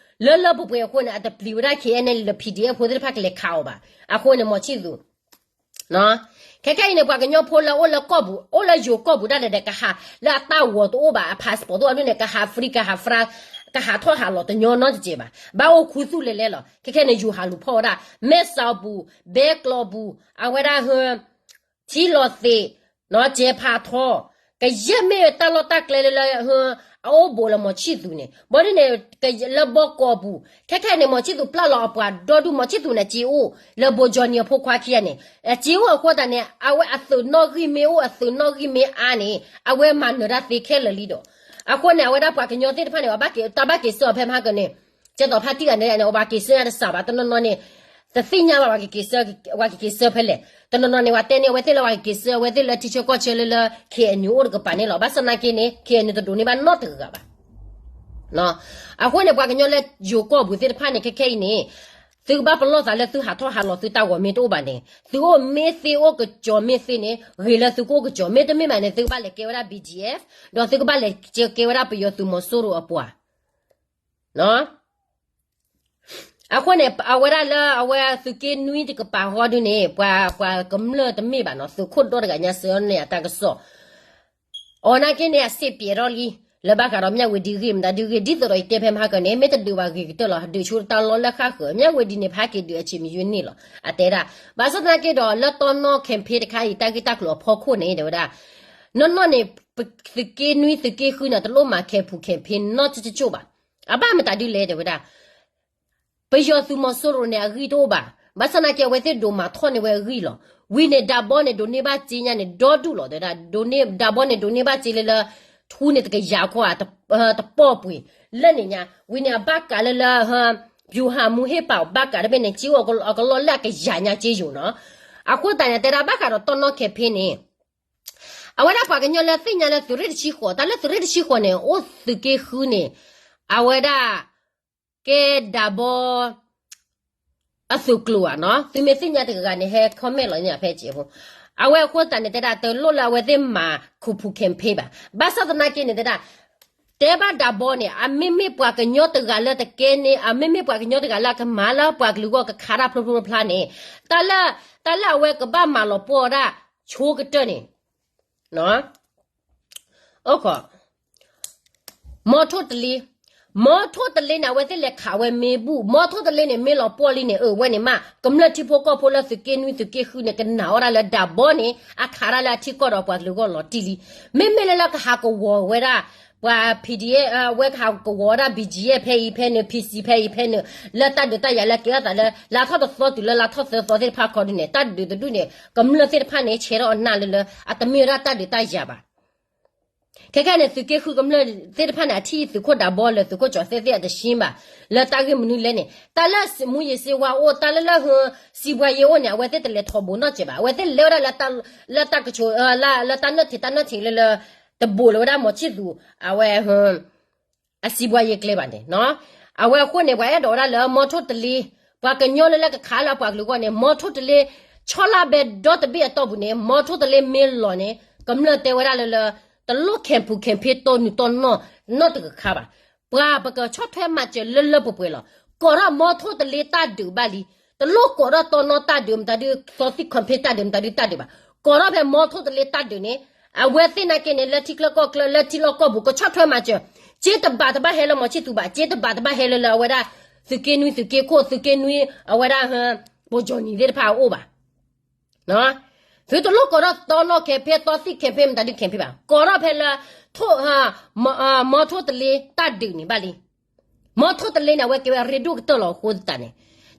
လၢလၢပှဲၤပှဲၤအဃိန့ၣ် အတပျံၤဝဲဒၣ် K N L ဒီး P D F ဖိသ့ၣ်တဖၣ်ကလဲၤခးအီၤဘၣ်. အဃိန့ၣ် မီၤဆံၣ်သူၤ ခဲခဲအံၤန့ၣ် ပှၤကညီဖိလၢအိၣ်လၢကီၢ်ပူၤ, အိၣ်လၢယိၤကီၢ်ပူၤဒၣ်လဲာ်ဒီး ကဟးလၢအတၢ်ဂီၤတအိၣ်ဘၣ်, အ passport တအိၣ်ဘၣ်ဒ်န့ၣ် ကဟး free ကဟး free, ကဟးထီၣ်ဟးလီၤတညီနီတစဲးဘၣ်. ဘၣ်အိၣ်ခူသူၣ်လဲၤလဲၤလီၤ. ခဲခဲန့ၣ် ယိၤဟးလူၤဖီၣ်ဝဲဒၣ် မဲၢ်စီၤပူၤ, ဘဲကျိၤပူၤ, အဝဲဒၣ်ဟ ထံလီၤသ့ၣ်, ကဲဖးထီ, ကယဲၢ်မ့ၢ်တၢ်လီၢ်တၢ်ကျဲလၢလၢ အအိၣ်ဘူးလၢမီၤဆံၣ်သူၤန့ၣ် ဘၣ်ဒ်န့ၣ် လၢဘီကီးပူၤ, ခဲခဲန့ၣ် မီၤဆံၣ်သူၤပျၢ်လီၤအပှၤဒီဒူၣ်, မီၤဆံၣ်သူၤန့ၣ် စ့အိၣ်လၢဘိကၠီနံၤအဖိခွါခံဂၤန့ၣ်, စ့အိၣ်အဃိသတးန့ၣ် အဝဲအသုးနီၣ်ဂံၢ်မ့ၢ်အိၣ် အသုးနီၣ်ဂံၢ်မ့ၢ်အါန့ၣ် အဝဲမၤနၢၤတၢ်သ့ခဲလၢာ်လံဒီး, အဃိန့ၣ် အဝဲဒၣ်ပှၤကညီသ့ၣ်တဖၣ်န့ၣ် တၢ်ဘၣ်က့ၤဆှၢအီၤဖဲမဟါကန့ၣ် ကဲသိးဖါတံၢ်ဂၤန့ၣ် အဝဲက့ၤဆှၢညါတစှၤဘၣ်, တနီၤနီၤန့ၣ် တသ့ၣ်ညါဘၣ် ပှၤကက့ၤဆှၢဖဲလဲၣ်. တနီၤနီၤန့ၣ် ပှၤတဲန့ၢ်အဝဲသ့ၣ်လၢပှၤကက့ၤဆှၢအဝဲသ့ၣ်လၢထံဆၢကီၢ်ဆၢလၢလၢ K N U အိၣ်တကပၤန့ၣ်လီၤ. ဘၣ်ဆၣ်သနာ်က့န့ၣ် K N U တဒိးန့ၢ်ဘၣ်နီတဂၤဘၣ်. အဃိန့ၣ် ပှၤကညီလၢယိၤကီၢ်ပူၤသ့ၣ်တဖၣ်န့ၣ် ခဲခဲအံၤန့ၣ် သုကဘၣ်ပလီၢ်သးလၢသုဟးထီၣ်ဟးလီၤသုတၢ်ဂီၤမ့ၢ်တအိၣ်ဘၣ်န့ၣ် သုအိၣ်မ့ၢ်သ့အိၣ်ကစီၤမ့ၢ်သ့န့ၣ် ဂ့ၤလၢသုကအိၣ်ကစီၤ, မ့တမ့ၢ်ဘၣ်န့ၣ် သုကဘၣ်လဲၤကဲဝဲဒၣ် B G F ဒီးသုကဘၣ်လဲၤကဲဝဲဒၣ်ပယီၤသုးမီၤစိရိၤအပှၤ အဃိန့ၣ် အဝဲဒၣ်လၢအဝဲသုးက့နွံတကပၤဃီဒုန့ၣ် ပှၤ ပှၤကမျၢၢ်တမ့ၢ်ဘၣ်နီၤ, သုးခိၣ်ဒီတဂၤညါစၢၤန့ၢ်အတၢ်ကစီၣ်, အီၤနာ်က့န့ၣ် အစ့ပျဲးထီၣ်လံ, လၢဘၣ်ဃးဒီးမၠၣ်ဝတံၤဂ့ၢ်မတၤဒုဂ့ၢ် ဒ်သိးဒီးယတဲဖဲမဟါကန့ၣ် မ့ၢ်တဒုးဘၣ်ဂ့ၤကတၢၢ်လီၤ, ဒုးဆိတၢ်လီၢ်လၢဃၣ်ဃၢၤ, မၠၣ်ဝတံၤန့ၣ် ဖးက့ၤဒုးအဆံးမယုၢ်န့ၣ်လီၤ, အတဲဒၣ်. ဘၣ်ဆၣ်သနာ်က့ဒီး လၢတီနီၣ် campaign တခါအံၤ တၢ်ဂ့ၢ်တၢ်ကျိၤအဖီခိၣ်န့ၣ် တဲဝဲဒၣ် နီၢ်နီၢ်န့ၣ် သုးက့နွံသုးက့ဃုန့ၣ် တလိၣ်မၤ campaign ဖူ campaign နီၢ်ကၠိကၠိဘၣ်. အဘၣ်မတၤဒုလဲၣ် တဲဝဲဒၣ်, ပယီၤသုးမီၤစိရိၤန့ၣ် အဂံၢ်တအိၣ်ဘၣ်. ဘၣ်ဆၣ်သနာ်က့ အဝဲသ့ၣ်ဒိးမၤထီၣ်န့ၢ်ဝဲအဂံၢ်လီၤ. ဝံၤန့ၣ် ဒးဘီန့ၣ် ဒိးန့ၢ်ဘၣ်စ့ညါန့ၣ် ဒီဒူၣ်လီၤ တဲဝဲဒၣ်, ဒိးန့ၢ် ဒးဘီန့ၣ် ဒိးန့ၢ်ဘၣ်စ့လၢလၢ ထူန့ၣ်တကယၤခီ တပီၢ်ပှ့ၤ လၢန့ၣ်ညါ, ဝံၤန့ၣ် အဘၣ်ကးလၢလၢ ဗျူဟာမှူးဟ့ၣ်ပာ်အီၤဘၣ်ကးတဘ့ၣ်န့ၣ် စ့အိၣ်အကလီၢ်လၢအကယၤညါစ့ယိာ်နီၤ. အဃိသတးန့ၣ် တဲဒၣ်ဘၣ်ဃးဒီးတီနီၣ် campaign န့ၣ် အဝဲဒၣ်ပှၤကညီလၢသ့ၣ်ညါလၢသုးရ့ၣ်တဆံဃိး, တၢ်လၢသုးရ့ၣ်တဆံဃိးန့ၣ် အိၣ်သုးက့ဃုန့ၣ် အဝဲဒၣ် ကဲဒးဘီ အသုးကျိၤဧါနီၤ, သုမ့ၢ်သ့ၣ်ညါတဂၤဂၤန့ၣ် ဟဲ comment လီၤန့ၣ်ဖဲစဲးဖိ. အဝဲအဃိသတးန့ၣ် တဲဒၣ်တလိၣ်လၢအဝဲသ့ၣ်မၤ campaign ဖူ campaign ဘၣ်. ဘၣ်ဆၣ်သနာ်က့န့ၣ် တဲဒၣ် တဲဘၣ်ဒးဘီန့ၣ် အမ့မ့ၢ်ပှၤကညီတဂၤလၢတကဲန့ၣ်, အမ့မ့ၢ်ပှၤကညီတဂၤလၢအကမၤလၢပှၤကလုာ်ဂီၢ်ကခးတၢ်ဖျိဖျိဖျါန့ၣ်, တၢ်လၢ တၢ်လၢအဝဲကဘၣ်မၤလီၤပှီၢ်ဒၣ်ဆိကတၢၢ်န့ၣ် အိၣ်ခိး မီထိၣ်တလ့, မီထိၣ်တလ့န့ၣ် အဝဲသ့ၣ်လဲၤခးဝဲမ့ၢ်ဘူၣ်, မီထိၣ်တလ့န့ၣ် မ့ၢ်လီၤပှီၢ်လံန့ၣ် အဝဲန့ၣ်မး ကမျၢၢ်ထံဖိကီၢ်ဖိလၢသုးက့နွံသုးက့ဃုန့ၣ် ကနာ်အီၣ်ဒၣ်လၢဒးဘီန့ၣ် အခးဒၣ်လၢအထံကီၢ်ဒီးပှၤကလုာ်ဂီၢ်လီၤတံၢ်လံ. မ့မ့ၢ်လၢလၢကဟးကဝီၤဝဲဒၣ် ပှၤ P D F ဝဲကဟးကဝီၤဝဲဒၣ် B G F ဖဲအံၤဖဲန့ၣ် P C ဖဲအံၤဖဲန့ၣ် လၢတၢ်ဒုးတၢ်ယၤလၢကဲထီၣ်သးလၢ လါထီၣ်တသီတုၤလၢလါထီၣ်သၢသီသ့ၣ်တဖၣ်ခီဒုန့ၣ် တၢ်ဒုးတဒူၣ်န့ၣ် ကမျၢၢ်သ့ၣ်တဖၣ်န့ၣ် ဆဲးထီၣ်အနၢ်လၢလၢ အတမ့ၢ်ဝဲဒၣ်တၢ်ဒုးတၢ်ယၤဘၣ်. ခဲခဲန့ၣ် သုးက့ဃုကမျၢၢ်သ့ၣ်တဖၣ်န့ၣ် အထံၣ်သုးခိၣ်ဒးဘီလၢသုးခိၣ်ကၠီၤသဲၣ်သ့ၣ်အတဆှံဘၣ် လၢတၢ်ဂ့ၢ်မနုၤလဲၣ်န့ၣ် တၢ်လၢမူးယစ်ဆေးဝါးအိၣ် တၢ်လၢလၢ စီးပွားရေးအိၣ်န့ၣ် အဝဲသ့ၣ်တလဲၤထီဘိးနီတစဲးဘၣ်. အဝဲသ့ၣ်လဲၤဝဲဒၣ်လၢ လၢတၢ်ကဆိး လၢတၢ်နၢၣ်ထံးတၢ်နၢၣ်ထံးလၢလၢ တဘိးလၢၤဝဲဒၣ်မီၤဆံၣ်သူၤ အဝဲ အစီးပွားရေးကျဲဘၣ်န့ၣ် အဝဲအဃိန့ၣ် ပှၤအဲၣ်ဒိးဝဲဒၣ်လၢမီထိၣ်တလ့ ပှၤကညီလၢလၢကခးလၢအပှၤကလုာ်ဂီၢ်န့ၣ် မီထိၣ်တလ့ ဆီလၢဘဲဒီတဘ့ၣ်အတီၢ်ပူၤန့ၣ် မီထိၣ်တလ့မ့ၢ်လီၤန့ၣ် ကမျၢၢ်တဲဝဲဒၣ်လၢလၢ တလိၣ် campaign ဖူ campaign တီနုာ်တီနီၢ်နီတကခါဘၣ်. ပှၤပကဆီၣ်ထွဲမၤစၢၤလၢလၢပှဲၤပှဲၤလီၤ. ကိးထီၣ်မီထိၣ်တလ့တၢ်ဒုးဘၣ်လံ. တလိၣ်ကိးထီၣ်တီနီၢ်တၢ်ဒုးမတၤဒုး သီသံၣ် campaign တၢ်ဒုးမတၤဒုးတၢ်ဒုးဘၣ်. ကိးထီၣ်ဖဲမီထိၣ်တလ့တၢ်ဒုးန့ၣ် အဝဲသ့ၣ်နာ်က့န့ၣ် လၢထံချၢကီၢ်ချၢ လၢထံလီၢ်ကီၢ်ပူၤ ကဆီၣ်ထွဲမၤစၢၤ, စ့တဘးတဘၣ်ဟဲလၢမီၤဆံၣ်သူၤဘၣ်, စ့တဘးတဘၣ်ဟဲလၢလၢအဝဲဒၣ် သုးက့နွံ သုးက့ခိၣ် သုးက့နွံ အဝဲဒၣ် ပိၤကၠီၤနံၤသ့ၣ်တဖၣ်အအိၣ်ဘၣ်. သုတလိၣ်ကိးထီၣ်တီနီၢ် campaign သီသံၣ် campaign မတၤဒုး campaign ဘၣ်. ကိးထီၣ်ဖဲလၢ မီထိၣ်တလ့တၢ်ဒုးန့ၣ်ဘၣ်လံ. မီထိၣ်တလ့န့ၣ် အဝဲကဲဝဲအရ့ဒိၣ်ကတၢၢ်လီၤအဃိသတးန့ၣ်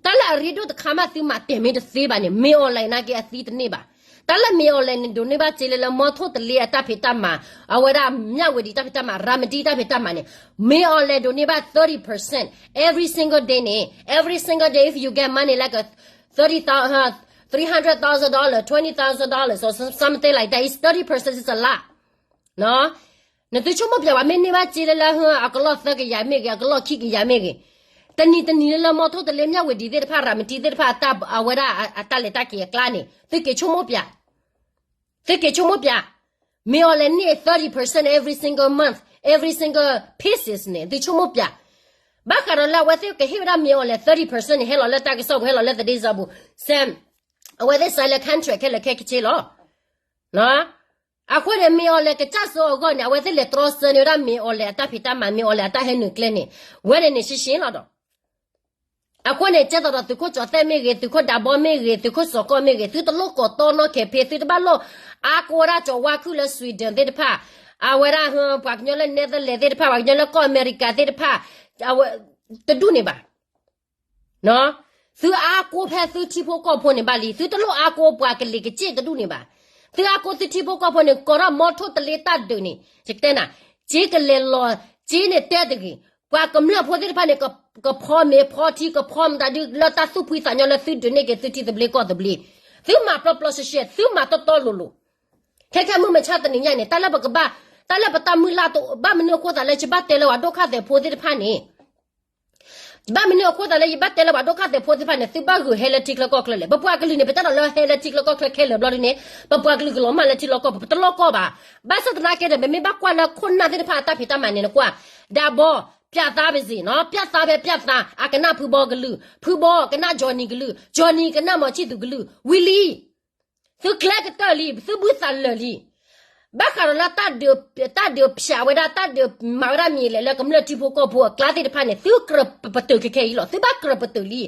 တၢ်လၢအရ့ဒိၣ်တခါမးသုမၤတဲာ်မ့ၢ်တသ့ဘၣ်န့ၣ် မ့ၢ်အီၤလဲၣ်နာ်က့အသံတန့ၢ်ဘၣ်. တၢ်လၢမ့ၢ်အီၤလဲၣ်န့ၣ် ဒိးန့ၢ်ဘၣ်စ့လၢလၢမီထိၣ်တလ့အတၢ်ဖံးတၢ်မၤ, အဝဲဒၣ်မၠၣ်ဝတံၤတၢ်ဖံးတၢ်မၤ, ရၤမတံတၢ်ဖံးတၢ်မၤန့ၣ် မ့ၢ်အီၤလဲၣ်ဒိးန့ၢ်ဘၣ် thirty percent every single day န့ၣ် every single day if you get money like a thirty thousand three hundred thousand dollars twenty thousand dollars or something like that is thirty percent is a lot. နသုဆိကမိၣ်ပျဲဝဲ မ့ၢ်န့ၢ်ဘၣ်စ့လၢလၢ အကလီၢ်သၢကယၤမ့ၢ်ဂ့ၤ အကလီၢ်ခံကယၤမ့ၢ်ဂ့ၤ, တနံၤတနံၤလၢလၢ မီထိတလ့ မြဝတီ သ့ၣ်တဖၣ် ရၤမတံ သ့ၣ်တဖၣ် အဝဲဒၣ်အတၢ်လဲၤတၢ်က့ၤအကျါန့ၣ် သုက့ၤဆိကမိၣ်ပၠး, သုက့ၤဆိကမိၣ်ပၠး, မ့ၢ်အီၤလဲၤန့ၢ် thirty percent every single month, every single pieces န့ၣ် သုဆိကမိၣ်ပၠး, ဘၣ်ဃးဒီးလၢအဝဲသ့ၣ်ကဟ့ၣ်ဝဲဒၣ်မ့ၢ်အီၤလဲၤ thirty percent န့ၣ် ဟဲလီၤလၢတၢ်ကစီၣ်ပူၤ ဟဲလီၤလၢသဒ့စၢပူၤ စဲ အဝဲသ့ၣ် sign လၢ contract ခဲလၢာ်ခဲဆ့လီၤ. အဃိန့ၣ် မ့ၢ်အီၤလဲၤကစၢ်စိအဂီၢ်န့ၣ် အဝဲသ့ၣ်လဲၤတြီဆၢန့ၢ်ဝဲဒၣ်မ့ၢ်အီၤလဲၤအတၢ်ဖံးတၢ်မၤ မ့ၢ်အီၤလဲၤအတၢ်ဟဲနုာ်ကျဲန့ၣ် ဝဲန့ၣ်န့ၣ်ရှဲရှဲလီၤဒီး အဃိန့ၣ် ကဲသိးဒီးသုးခိၣ်ကၠီၤသဲၣ်မ့ၢ်ဂ့ၤ, သုးခိၣ်ဒးဘီမ့ၢ်ဂ့ၤ, သုးခိၣ်စီၤကီၢ်မ့ၢ်ဂ့ၤ, သုတလိၣ်ကိးတီနီၢ်ခဲဖ့, သုတဘၣ်လိၣ်အါကိးဝဲဒၣ်ကၠီၤဝါခုၣ်လၢ Sweden သ့ၣ်တဖၣ်, အဝဲဒၣ် ပှၤကညီလၢ Netherlands သ့ၣ်တဖၣ်, ပှၤကညီလၢကီၢ်အမဲရကၤသ့ၣ်တဖၣ်, အဝဲ တဒူၣ်န့ၣ်ဘၣ်. သုအါကိးဖဲသုထံဖိကီၢ်ဖိန့ၣ်ဘၣ်လံ, သုတလိၣ်အါကိးပှၤကလံၤကစ့ၣ်တဒူၣ်န့ၣ်ဘၣ်. သုအါကိးသုထံဖိကီၢ်ဖိန့ၣ် ကိးထီၣ်မီထိတလ့တၢ်ဒုးန့ၣ် ယကတဲနၤ, စ့ကလဲၤလီၤ, စ့န့ၣ်တဲတဂ့ၤ, ပှၤကမျၢၢ်ဖိသ့ၣ်တဖၣ်န့ၣ် ကဖီမ့ၤဖီထံ ကဖီမတၤဒု လၢတၢ်သူၣ်ဖှံသးညီလၢသုဒုးန့ၢ်က့ၤသုထံသဘျ့ကီၢ်သဘျ့, သုမၤပျီပျီရှဲရှဲ, သုမၤတီတီလိၤလိၤ, ခဲခဲမုၢ်မဆါတနံၤညါန့ၣ် တၢ်လၢပကဘၣ်, တၢ်လၢပတၢ်မုၢ်လၢ်တအိၣ်ဘၣ်မနုၤအဃိသတးလၢယဘၣ်တဲလၢပှၤဒိၣ်ခါသဲးဖိသ့ၣ်တဖၣ်န့ၣ် ဘၣ်မနုၤအဃိသတးလၢယဘၣ်တဲလၢပှၤဒိၣ်ခါသဲးဖိသ့ၣ်တဖၣ်န့ၣ် သုဘၣ်ဂုာ်ဟဲလၢထံချၢကီၢ်ချၢလဲၣ်. ပပှၤကလုာ်န့ၣ် ပတဲဒီးလၢဟဲလၢထံချၢကီၢ်ချၢခဲလၢာ်ဘျီဒ်န့ၣ် ပပှၤကလုာ်ကလီၤမၢ်လၢထံလီၢ်ကီၢ်ပူၤ ပတလီၢ်ကီၢ်ဘၣ်. ဘၣ်ဆၣ်သနာ်က့ဒီး ပမ့ၢ်ဘၣ်ကွၢ်လၢခိၣ်နၢ်သ့ၣ်တဖၣ်အတၢ်ဖံးတၢ်မၤန့ၣ် နကွၢ်, ဒးဘီ, ပျးသါပစံးနီၤ, ပျးသါဖဲပျးသါ, အကနၣ်ဖုဘီကလုာ်, ဖုဘီကနၣ် Johnny ကလုာ်, Johnny ကနၣ်မီၤဆံၣ်သူးကလုာ်, ဝံၤလံ သုကျဲကတၢၢ်လံ, သုဘုသးလၢာ်လံ. ဘၣ်ဃးဒီးလၢ တၢ်ဒုးဖျးဝဲဒၣ် တၢ်ဒုးမၤဝဲဒၣ်မ့ၢ်လဲၣ်လၢကမျၢၢ်ထံဖိကီၢ်ဖိအကျါသ့ၣ်တဖၣ်န့ၣ် သုကြၢးပတုာ်ခဲခဲအံၤလီၤ. သုဘၣ်ကြၢးပတုာ်လံ.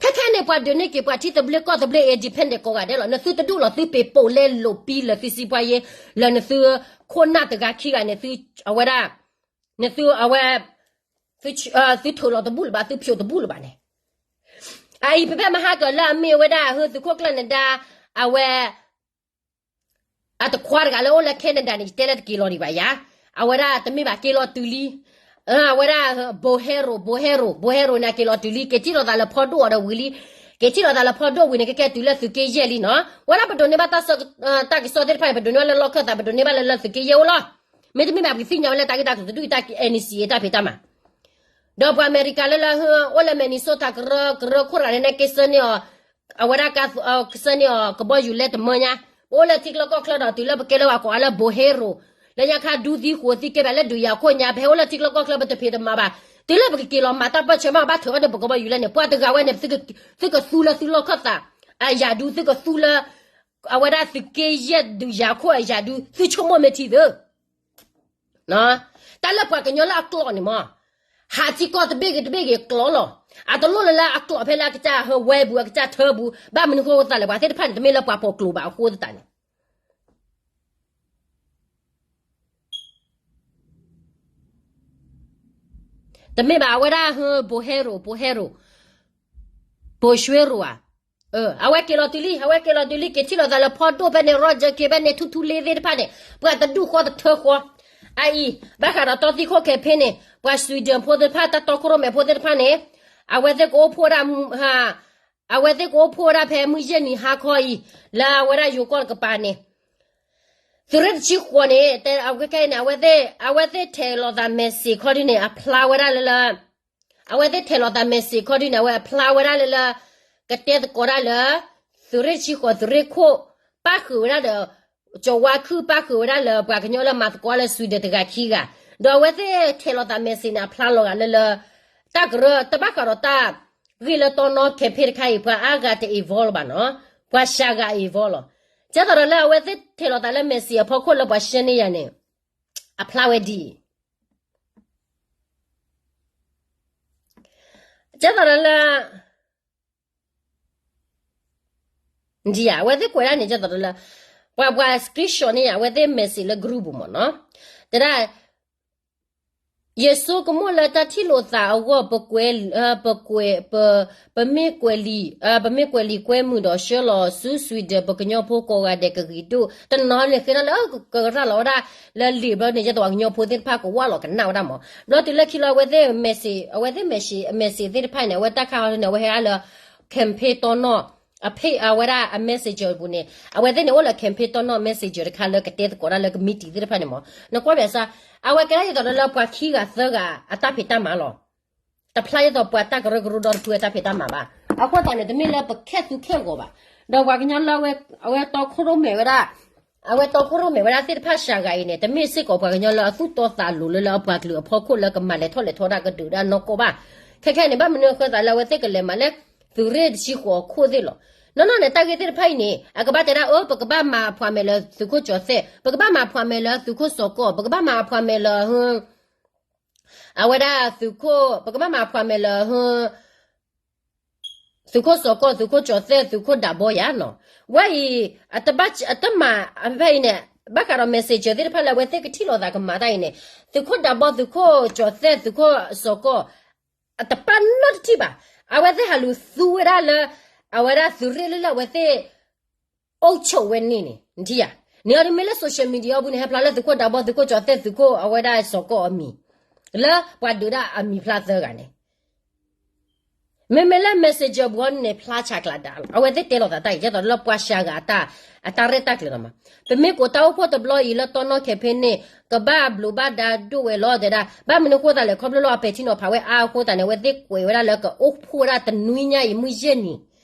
ခဲခဲန့ၣ် ပှၤဒုးန့ၢ်က့ၤပှၤထံသဘျ့ကီၢ်သဘျ့ independent ကိးဂၤဒဲးလီၤ. နသုတဒူၣ်လီၤ သုပ့ၤပိာ်လဲလိာ်ပံလၢသုစံးပှၤယ့ လၢနသုခိၣ်နၢ်တဂၤခံဂၤန့ၣ် သုအဝဲဒၣ် နသုအဝဲ သုထုးလီၤတဘူၣ်လၢၤဘၣ် သုဖျိးတဘူၣ်လၢၤဘၣ်န့ၣ်. အအံၤ ပဖဲမဟါကၢၤလၢအမ့ၢ်ဝဲဒၣ် ဟၢသုးခိၣ်ကျၢၢ်နဒါ အဝဲ အတခွါတဂၤလၢအိၣ်လၢ Canada န့ၣ် ယတဲလၢတက့ၤလီၤဒံးဘၣ်ယၤ, အဝဲဒၣ်တမ့ၢ်ဘၣ်က့ၤလီၤတုၤလံ, အဝဲဒၣ် ဘိဟဲရိၤ ဘိဟဲရိၤ ဘိဟဲရိၤန့ၣ် က့ၤလီၤတုၤလံ က့ၤထံၣ်လိာ်သးလၢဖီဒိၣ်အီၤဒီးဝံၤလံ, က့ၤထံၣ်လိာ်သးလၢဖီဒိၣ်ဝံၤန့ၣ် ကကဲတုၤလၢသုးက့ယဲၢ်လံနီၤ. ဝဲဒၣ်ပဒိးန့ၢ်ဘၣ်တၢ်ကစီၣ်သ့ၣ်တဖၣ်န့ၣ် ပဒိးန့ၢ်ဘၣ်လၢလီၢ်ခၢၣ်သး ပဒိးန့ၢ်ဘၣ်လၢလၢသုးက့ယဲၢ်အိၣ်လီၤ. မ့တမ့ၢ်ဘၣ်ပကသ့ၣ်ညါဝဲလၢတၢ်ဂ့ၢ်တၢ်ကျိၤတဒူၣ်အံၤ တၢ် NCA တၢ်ဖံးတၢ်မၤ ဒီးပှၤအမဲရကၤလၢလၢဟၢ အိၣ်လၢ Minnesota ကရၢ ကရၢခိၣ်ရၤန့ၣ် က့ၤဆှၢန့ၢ်အီၤ, အဝဲဒၣ်ကဆှၢန့ၢ်အီၤကဘီယူၤလဲတမၢညါ, ပအိၣ်လၢထံကျိကီၢ်ချၢဒီးတုၤလၢပကဲလၢပှၤကိးအီၤလၢ ဘိဟဲရိၤ, လၢညါခါဒူသံဃိးသံကဲဘၣ်လၢဒုးယၤခိၣ်ညါ ပဟဲအိၣ်လၢထံကျိကီၢ်ချၢပတဖံးတမၤဘၣ်, တုၤလၢပကက့ၤလီၤမၤတၢ်ပၢၢ်ဆၢမး ဘၣ်ထုးအီၤန့ၣ် ပကဘီယူၤလဲန့ၣ် ပှၤတဂၤဝဲန့ၣ် သုကသူလၢသုလီၢ်ခၢၣ်သး အယၤဒု သုကသူလၢ အဝဲဒၣ်သုးက့ယဲၢ်ဒုးယၤခိၣ်အယၤဒု သုဆိကမိၣ်မ့ၢ်ထံသု တၢ်လၢပှၤကညီလၢအကျိာ်န့ၣ်မး, ဟးထံကီၢ်တဘ့ၣ်ဂ့ၤတဘ့ၣ်ဂ့ၤကျိာ်လီၤ. အတလိၣ်လၢလၢအကျိာ်ဖဲလၢအကစၢ်ဟၢဝဲပူၤ အကစၢ်ထၢပူၤ, ဘၣ်မနုၤဃိသတးလဲၣ် ပှၤသ့ၣ်တဖၣ်န့ၣ် တမ့ၢ်လၢပှၤပိာ်ကျိာ်ဘၣ်အဃိသတးန့ၣ် တမ့ၢ်ဘၣ် အဝဲဒၣ်ဟၢ ဘိဟဲရိၤ ဘိဟဲရိၤ ဘိၡွ့ရိၤဧါ, အဝဲက့ၤလီၤတုၤလံ အဝဲက့ၤလီၤတုၤလံ က့ၤထံၣ်လိာ်သးလၢဖီဒိၣ်ဖဲန့ၣ် Roger က့ၤဖဲန့ၣ် ထူထူလ့သ့ၣ်တဖၣ်န့ၣ် ပှၤတဒူၣ်ဃီတထၢဃီ, အအံၤ ဘၣ်ဃးဒီးတီသံခိၣ်ခဲဖ့န့ၣ် ပှၤ Sweden ဖိသ့ၣ်တဖၣ် တၢ်တီခိၣ်ရိၣ်မဲဖိသ့ၣ်တဖၣ်န့ၣ် အဝဲသ့ၣ်ကအိၣ်ဖှိၣ်ဝဲဒၣ် အဝဲသ့ၣ်ကအိၣ်ဖှိၣ်ဝဲဒၣ်ဖဲမုၢ်ယဲၢ်နံၤဟါခီအံၤ လၢအဝဲဒၣ်ယိၤကီၢ်တကပၤန့ၣ် သုးရ့ၣ်တဆံဃိးန့ၣ် တဲအဝဲခဲအံၤန့ၣ် အဝဲသ့ၣ်ထဲးလိာ်သး message ခီဒုန့ၣ် အဖျါဝဲဒၣ်လၢလၢ အဝဲသ့ၣ်ထဲးလိာ်သး message ခီဒုန့ၣ် အဝဲအဖျါဝဲဒၣ်လၢလၢ ကတဲသကိးတၢ်လၢ သုးရ့ၣ်တဆံဃိး သုးရ့ၣ်ခိၣ် ပၣ်ဃုာ်ဝဲဒၣ်ဒီး ကၠီၤဝါခုၣ် ပၣ်ဃုာ်ဝဲဒၣ်လၢပှၤကညီလၢမၤသကိးလၢ Sweden တဂၤခံဂၤ, ဒီးအဝဲသ့ၣ်ထဲးလိာ်သး message န့ၣ် အဖျါလီၤဂာ်လၢလၢ တၢ်ကရၢ တဘၣ်ဃးဒီးတၢ်ဂ့ၢ်လၢတီနီ campaign တခါအံၤ ပှၤအါဂၤတ involve လၢၤဘၣ်နီၤ, ပှၤစှၤဂၤ involve လီၤ. ကဲသိးဒီးလၢအဝဲသ့ၣ်ထဲးလိာ်သးလၢ message အဖီခိၣ်လၢပှၤ share န့ၢ်ယၤန့ၣ် အဖျါဝဲဒ်အံၤ ကဲသိးဒီးလၢ ဒ်အဝဲသ့ၣ်ကွဲးဒၣ်န့ၣ် ကဲသိးဒီးလၢ ပှၤပှၤ screenshot န့ၢ်ယၤ အဝဲသ့ၣ် message လၢ group ပူၤမ့ၢ်နီၤ, တဲဒၣ် ယဆိကမိၣ်လၢတၢ်ထံၣ်လိာ်သးအဂီၢ် ပကွဲး ပကွဲး ပ ပမ့ၢ်ကွဲးလံာ် ပမ့ၢ်ကွဲးလံာ်ကွဲမုာ်ဒီးဆှၢလီၤဆူ Sweden ပကညီဖိကိးဂၤဒဲးကဂ့ၤဒိၣ် တနီၤန့ၣ်ဃ့ထီၣ်လၢ ကရၤလီၤဝဲဒၣ် လၢလံာ်ဘျီန့ၣ် ယသးပှၤကညီဖိသ့ၣ်တဖၣ်ကဝၢ်လီၤကနၣ်ဝဲဒၣ်မး ဘျီတုၤလၢခံလီၤ အဝဲသ့ၣ် message အဝဲသ့ၣ် message message သ့ၣ်တဖၣ်န့ၣ် အဝဲတၢ်ခါဟီန့ၣ် အဝဲဟဲဒၣ်လၢ campaign တီနီၣ် အဖ့ၣ်အဝဲဒၣ်အ messenger ပူၤန့ၣ် အဝဲသ့ၣ်န့ၣ်အိၣ်လၢ campaign တီနီၣ် messenger တခါလၢကတဲသကိးတၢ်လၢက meeting သ့ၣ်တဖၣ်န့ၣ်မး နကွၢ်ဘၣ်ဆၣ် အဝဲကဲဒၣ်ယသးဒီးလၢပှၤခံဂၤသၢဂၤအတၢ်ဖံးတၢ်မၤလီၤ. တဖျါယသိးပှၤတၢ်ကရၢကရိဒီတဖုအတၢ်ဖံးတၢ်မၤဘၣ်. အဃိသတးန့ၣ် တမ့ၢ်လၢပခဲသူခဲဂီၤဘၣ်. ဒီးပှၤကညီလၢအဝဲတီခိၣ်ရိၣ်မဲာ်ဝဲဒၣ်, အဝဲတီခိၣ်ရိၣ်မဲာ်ဝဲဒၣ်သ့ၣ်တဖၣ်စှၤဂၤအံၤန့ၣ် တမ့ၢ်စ့ၢ်ကီးပှၤကညီလၢအသူၣ်တီသးလိၤလၢလၢအပှၤကလုာ်အဖီခိၣ်လၢကမၤလဲၤထီၣ်လဲၤထီဒၣ်ကဒုးဒၣ်နီၢ်ကီၢ်ဘၣ်. ခဲခဲန့ၣ် ဘၣ်မနုၤအဃိသးလၢအဝဲသ့ၣ်ကလဲၤမၤလၢသုးရ့ၣ်တဆံဃိးအခိၣ်သ့ၣ်လီၤ. နီၢ်နီၢ်န့ၣ် တၢ်ဂ့ၢ်သ့ၣ်တဖၣ်အံၤန့ၣ် အကဘၣ်တဲဒၣ် အၢ ပကဘၣ်မၤအဖှၤမဲာ်လၢသုးခိၣ်ကၠီၤသဲး, ပကဘၣ်မၤအဖှၤမဲာ်လၢသုးခိၣ်စီၤကီၢ်, ပကဘၣ်မၤအဖှၤမဲာ်လၢ အဝဲဒၣ်သုးခိၣ်, ပကဘၣ်မၤအဖှၤမဲာ်လၢ သုးခိၣ်စီၤကီၢ်, သုးခိၣ်ကၠီၤသဲး, သုးခိၣ်ဒးဘီယၤနီၤ. ဝဲအံၤ အတဘၣ်, အတမၤအဖဲအံၤန့ၣ် ဘၣ်ဃးဒီး messenger သ့ၣ်တဖၣ်လၢအဝဲသ့ၣ်ကထံၣ်လိာ်သးကမၤတၢ်အံၤန့ၣ် သုးခိၣ်ဒးဘီ, သုးခိၣ်ကၠီၤသဲး, သုးခိၣ်စီၤကီၢ် အတပာ်နီတထံၣ်ဘၣ်. အဝဲသ့ၣ်ဟးလူၤသူဝဲဒၣ်လၢ အဝဲဒၣ်သုးရ့ၣ်လၢလၢအဝဲသ့ၣ် အိၣ်ဆိးဝဲန့ၣ်န့ၣ် နထံၣ်ဧါ. န့ၣ်အီၤဒ်မ့ၢ်လၢ social media အပူၤန့ၣ် ဟဲဖျါလၢသုးခိၣ်ဒးဘီ, သုးခိၣ်ကၠီၤသဲး, သုးခိၣ်အဝဲဒၣ်စီၤကီၢ်အမံၤ လၢပှၤဒုးဒၣ်အမံၤဖျါသၢဂၤန့ၣ် မ့မ့ၢ်လၢ messenger အပူၤန့ၣ် ဖျါဆးကျးဒၣ်လီၤ. အဝဲသ့ၣ်တဲလိာ်သးတၢ်အံၤ ဒ်သိးလၢပှၤစှၤဂၤအတၢ်, အတၢ်ရဲၣ်တၢ်ကျဲၤလီၤမး. ပမ့ၢ်ကိးတၢ်အိၣ်ဖှိၣ်တဘျီအံၤလၢတီနီၢ် campaign န့ၣ် ကဘၣ်ဘျုးဘၣ်ဒါဒိၣ်ဝဲလီၤ တဲဒၣ်. ဘၣ်မနုၤအဃိသတးလဲၣ်, ခီဖျိလၢအပဲာ်ထံနီၤဖးဝဲအါအဃိသတးန့ၣ် အဝဲသ့ၣ်ကွဲးဝဲဒၣ်လၢကအိၣ်ဖှိၣ်ဝဲဒၣ်တနွံညါအံၤမုၢ်ယဲၢ်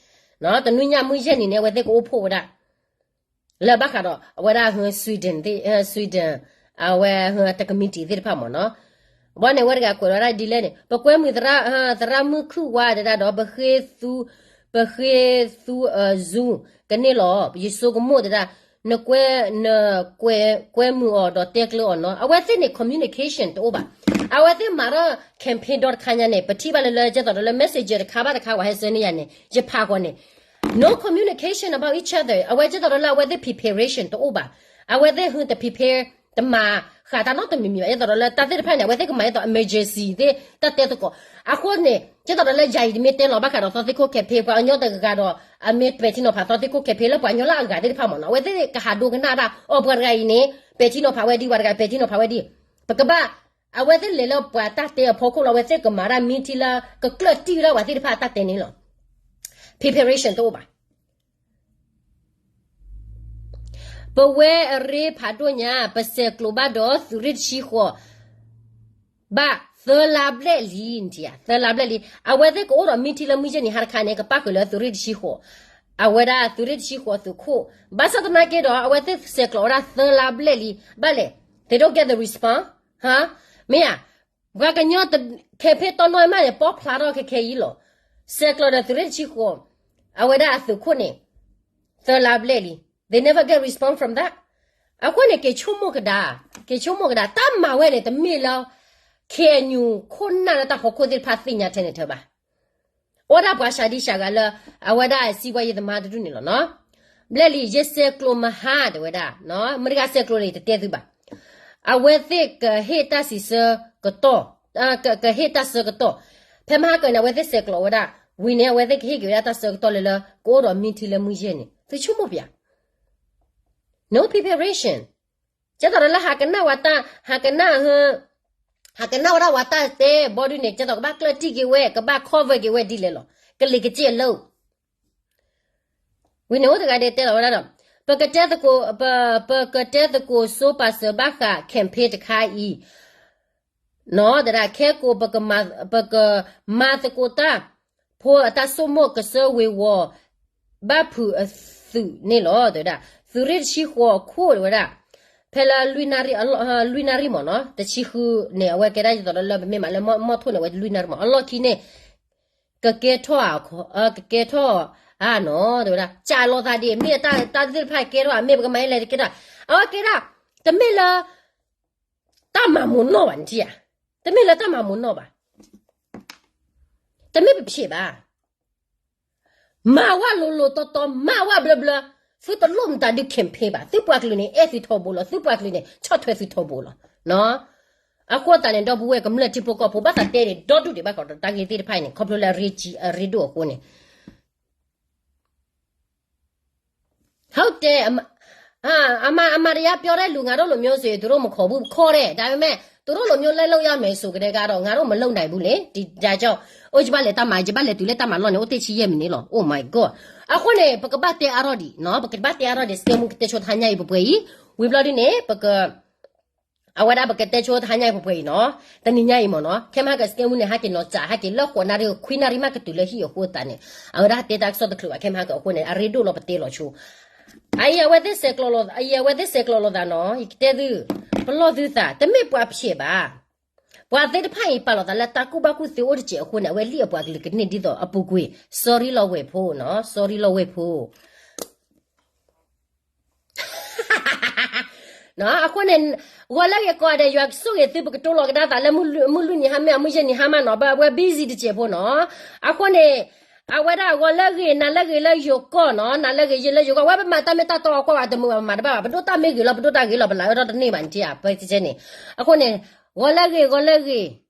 နံၤ, တနွံညါမုၢ်ယဲၢ်နံၤန့ၣ် အဝဲသ့ၣ်ကအိၣ်ဖှိၣ်ဝဲဒၣ် လၢဘၣ်ဃးဒီး အဝဲဒၣ် Sweden, Sweden အဝဲတ committee သ့ၣ်တဖၣ်မ့ၢ်နီၤ. ဘီန့ၣ် အဝဲတဂၤကွဲးလီၤဒၣ်ဒ်လဲၣ်န့ၣ် ပကွဲမုာ်သရၣ်, သရၣ်မုၣ်ခုၣ်ဝါတဲဒၣ်ဒီး ပဃ့သူ, ပဃ့သူအ Zoom ကန့ၢ်လီၤ ယဆိကမိၣ်တဲဒၣ်, နကွဲ, နကွဲ, ကွဲမုာ်အီၤဒီးတဲကျၢၤအီၤနီၤ. အဝဲသ့ၣ်န့ၣ် communication တအိၣ်ဘၣ်. အဝဲသ့ၣ်မၤထီၣ် campaign ဒီတခါညါန့ၣ် ပထံၣ်ဘၣ်လၢလၢ ကဲသိးဒီးလၢ messenger တခါဘၣ်တခါ ပှၤဟဲဆှၢန့ၢ်ယၤန့ၣ် ယဖးဃီန့ၣ် no communication about each other. အဝဲကဲသိးဒီးလၢအဝဲသ့ၣ် preparation တအိၣ်ဘၣ်. အဝဲသ့ၣ်ဟုတ prepare တမၤဃာ်တၢ်နီတမံၤမံၤဘၣ်. ဒ်သိးဒီးလၢတၢ်သ့ၣ်တဖၣ်န့ၣ် အဝဲသ့ၣ်ကမၤဒ်သိး emergency သ့ၣ်တၢ်တဲသကိး. အဃိန့ၣ် ဒ်သိးဒီးလၢယၤအံၤတမ့ၢ်တဲလီၤဘၣ်ဃးဒီးသီသ့ၣ်ခိၣ် campaign ပှၤကညီတဂၤဒီး အမ့ၢ်ပဲာ်ထံနီၤဖးသီသ့ၣ်ခိၣ် campaign လၢပှၤကညီလၢအဂၤသ့ၣ်တဖၣ်မ့ၢ်နီၤ အဝဲသ့ၣ်ကဟးဒိကနၣ်ဒၣ် အီၤပှၤတဂၤအံၤန့ၣ် ပဲာ်ထံနီၤဖးဝဲဒ် ပှၤတဂၤ ပဲာ်ထံနီၤဖးဝဲဒ် ပကဘၣ် အဝဲသ့ၣ်လဲၤလၢပှၤတၢ်တဲအဖီခိၣ်လီၤ အဝဲသ့ၣ်ကမၤဒၣ် meeting လၢကကျၢၢ်တံၢ်ဝဲဒၣ်ပှၤသ့ၣ်တဖၣ်အတၢ်တဲန့ၣ်လီၤ. preparation တအိၣ်ဘၣ်. ပဝဲအရ့ဖးဒိၣ်ညါ ပဆဲးကျိးဘၣ်ဒီးသုးရ့ၣ်တဆံဃိး ဘၣ်သၢလါဘျဲၣ်လံ, နထံၣ်ဧါ, သၢလါဘျဲၣ်လံ. အဝဲသ့ၣ်ကအိၣ်ဒီး meeting လၢမုၢ်ယဲၢ်နံၤဟါတခါန့ၣ် ကပၣ်ဃုာ်လၢသုးရ့ၣ်တဆံဃိး, အဝဲဒၣ်သုးရ့ၣ်တဆံဃိးသုးခိၣ်. ဘၣ်ဆၣ်သနာ်က့ဒီး အဝဲသ့ၣ်ဆဲးကျိးဝဲဒၣ်သၢလါဘျဲၣ်လံ, ဘၣ်လဲၣ်, they don't get the response, ဟါ, မ့ၢ်ဧါ, ပှၤကညီ campaign တီနီၢ်မးန့ၣ် ပီဖျါထီၣ်ခဲခဲအံၤလီၤ. ဆဲးကျိးဒီးသုးရ့ၣ်တဆံဃိး အဝဲဒၣ်အသုးခိၣ်န့ၣ် သၢလါဘျဲၣ်လံ, they never get response from that. အဃိန့ၣ် က့ၤဆိကမိၣ်ကဒါ, က့ၤဆိကမိၣ်ကဒါ တၢ်မၤဝဲန့ၣ် တမ့ၢ်လၢ KNU ခိၣ်နၢ်လၢတၢ်ဖီခိၣ်သ့ၣ်တဖၣ်သ့ၣ်ညါထဲန့ၣ်ထဲဘၣ်. အိၣ်ဒၣ်ပှၤစှၤဒံစှၤဂၤလၢ အဝဲဒၣ်စံးဘၣ်ယသမားတဒူၣ်န့ၣ်လီၤနီၤ. ဘျဲၣ်လံ ယဆဲးကျိးမဟါ တဲဝဲဒၣ်, မတၤဂၤဆဲးကျိးန့ၣ် တတဲသုဘၣ်. အဝဲသ့ၣ်ကဟ့ၣ်တၢ်စံးဆၢကတီၢ်, ကဟ့ၣ်တၢ်ဆၢကတီၢ်. ဖဲမဟါကၢန့ၣ် အဝဲသ့ၣ်ဆဲးကျိးဝဲဒၣ်, ဝံၤန့ၣ် အဝဲသ့ၣ်ကဟ့ၣ်က့ၤဝဲဒၣ်တၢ်ဆၢကတီၢ်လၢလၢ ကအိၣ်ဒီး meeting လၢမုၢ်ယဲၢ်န့ၣ် သုဆိကမိၣ်ပျး no preparation. ကဲသိးဒီးလၢဟးကနၣ်ဝဲတၢ်, ဟးကနၣ်, ဟးကနၣ်ဝဲဒၣ်ဝဲတၢ်တဲဘီဒုန့ၣ် ကဲသိးကဘၣ်ကျၢၢ်တံၢ်က့ၤဝဲ ကဘၣ် cover က့ၤဝဲဒ်လဲၣ်လီၤ. ကလံၤကစ့ၢ်အလၢ ဝံၤန့ၣ်အိၣ်တဂၤဒဲးတဲလီၤဝဲဒၣ်ဒီး ပကတဲသကိး, ပ, ပကတဲသကိးစိပာ်စၢၤဘၣ်ဃး campaign တခါအံၤ, နီၤ တဲဒၣ် ခဲကိာ် ပကမၤသကိးတၢ်ဖိအတၢ်ဆိကမိၣ်ကစၢၢ်ဝ့ၤဝီၤ ဘၣ်ဖုးအသုးန့ၣ်လီၤ တဲဝဲဒၣ်. သုးရ့ၣ်တဆံဃိးအခိၣ် တဲဝဲဒၣ်, ဖဲလၢလွံၢ်နၣ်ရံၣ်, လွံၢ်နၣ်ရံၣ်မ့ၢ်နီၤ, တဆံဃုန့ၣ် အဝဲကဲဒၣ်ဒ်သိးဒီးလၢပမ့ၢ်မးလၢမီၢ်ထိၣ်န့ၣ် အဝဲလွံၢ်နၣ်ရံၣ်မ့ၢ် အလီၢ်ခံန့ၣ် ကကဲထီၣ်, ကကဲထီၣ်ဧါနီၤ တဲဝဲဒၣ်. ကးလိာ်သးဒ်အမ့ၢ်တၢ်သ့ၣ်တဖၣ်ကဲထီၣ် အမ့ၢ်ပကမၤအလဲၣ်တကဲထီၣ်, အဝဲကဲဒၣ် တမ့ၢ်လၢ တၢ်မၤမူးနီၢ်ဘၣ် နထံၣ်ဧါ, တမ့ၢ်လၢတၢ်မၤမူးနီၢ်ဘၣ်, တမ့ၢ်ပဖျ့းဘၣ်. မၤဝဲလိၤလိၤတီတီ မၤဝဲဘျၢဘျၢ, သုတလိၣ်မတၤဒုး campaign ဘၣ်. သုပှၤကလုာ်န့ၣ် အဲၣ်သုထီဘိလီၤ, သုပှၤကလုာ်န့ၣ် ဆီၣ်ထွဲသုထီဘိလီၤ. အဃိသတးန့ၣ် ဒီပုၢ်ဝဲၢ်ကမျၢၢ်ထံဖိကီၢ်ဖိ ဘၣ်သးတဲန့ၣ် ဒီဒူၣ်ဒံးဘၣ်ဃးဒီးတၢ်ဂ့ၢ်သ့ၣ်တဖၣ်အံၤန့ၣ် ခီဖျိလၢအရ့ဒိၣ်အဃိန့ၣ် ဟုတ်တယ်, အမ, အမတယါပြောတဲ့လူငါတို့လိုမျိုးဆိုရင် သူတို့မခေါ်ဘူး, ခေါ်တယ်, ဒါပေမဲ့ သူတို့လိုမျိုးလိုက်လုပ်ရမယ်ဆိုကတည်းကတော့ ငါတို့မလုပ်နိုင်ဘူးလေ, ဒီ, ဒါကြောင့်, အို ယဘၣ်လဲၤတၢ်မၤ, ယဘၣ်လဲၤတုၤလၢတၢ်မၤလီၢ်န့ၣ် အိၣ်တ့ၢ်ဆံယဲၢ်မံးနံးလီၤ, oh my god. အဃိန့ၣ် ပကဘၣ်တဲအါထီၣ်ဒံး, ပကဘၣ်တဲအါထီၣ်ဒံး စကဲမူကတဲဆိတဟါညါအံၤ ပပှဲၤအံၤ, ဝံၤဘျီဒ်န့ၣ် ပက, အဝဲဒၣ်ပကတဲဆိတဟါညါအံၤပှဲၤပှဲၤအံၤနီၤ, တနံၤညါအံၤမ့ၢ်နီၤ, ခဲမဟါကစကဲမူန့ၣ် ဟဲက့ၤနီၤစး ဟဲက့ၤလၢဃိးနၣ်ရံၣ်ခွံနၣ်ရံၣ်မးကတုၤလၢဟံၣ်အဃိသတးန့ၣ်, အဝဲဒၣ်တဲတၢ်ကစီၣ်တချုးဘၣ် ခဲမဟါကအဃိန့ၣ် အရ့ဒိၣ်လီၤပတဲလီၤဆိ, အအံၤအဝဲသ့ၣ်ဆဲးကျိးလိာ်သးနီၤ, ယကတဲသု, ပလီၢ်သုသး တမ့ၢ်ပှၤဖျဲးဘၣ် ပှၤသ့ၣ်တဖၣ်အံၤ ပာ်လီၤသးလၢတၢ်ကူၣ်ဘၣ်ကူၣ်သ့အိၣ်တစဲးအဃိန့ၣ် အဝဲလံၣ်အပှၤကလုာ်ကန့ၢ်ဒ်သိးအပူၤကွံာ်, sorry လီၤဝဲၢ်ဖိနီၤ, sorry လီၤဝဲၢ်ဖိ အဃိန့ၣ်, ဂီၤလၢအဂ့ၤကိးဂၤဒဲး ယွၤကဆိၣ်ဂ့ၤသု ပကတိၤလီၤကဒါသးလၢမုၢ်လွံၢ်နံၤဟါမ့ၢ် အမုၢ်ယဲၢ်နံၤဟါမးနီၤ, ပဝဲ busy တစဲးဖိနီၤ, အဃိန့ၣ်, အဝဲဒၣ်ဂီၤလၢအဂ့ၤ နၤလၢအဂ့ၤလၢယိၤကီၢ်နီၤ, နၤလၢအဂ့ၤယဲၢ်လၢယိၤကီၢ်, ဝဲပမၤတၢ်မ့ၢ်တၢ်တီအကွၢ်ဝဲတမုာ်ဘၣ် ပမၤတဘၣ်ဘၣ်, ပဒိၣ်တၢ်မ့ၢ်ဂ့ၤလီၤ ပဒိၣ်တၢ်ဂ့ၤလီၤ ပလၢအၢထီၣ်တန့ၢ်ဘၣ်န့ၣ်ဧါ, ပဝဲန့ၣ်, အဃိန့ၣ်, ဂီၤလၢအဂ့ၤ ဂီၤလၢအဂ့ၤ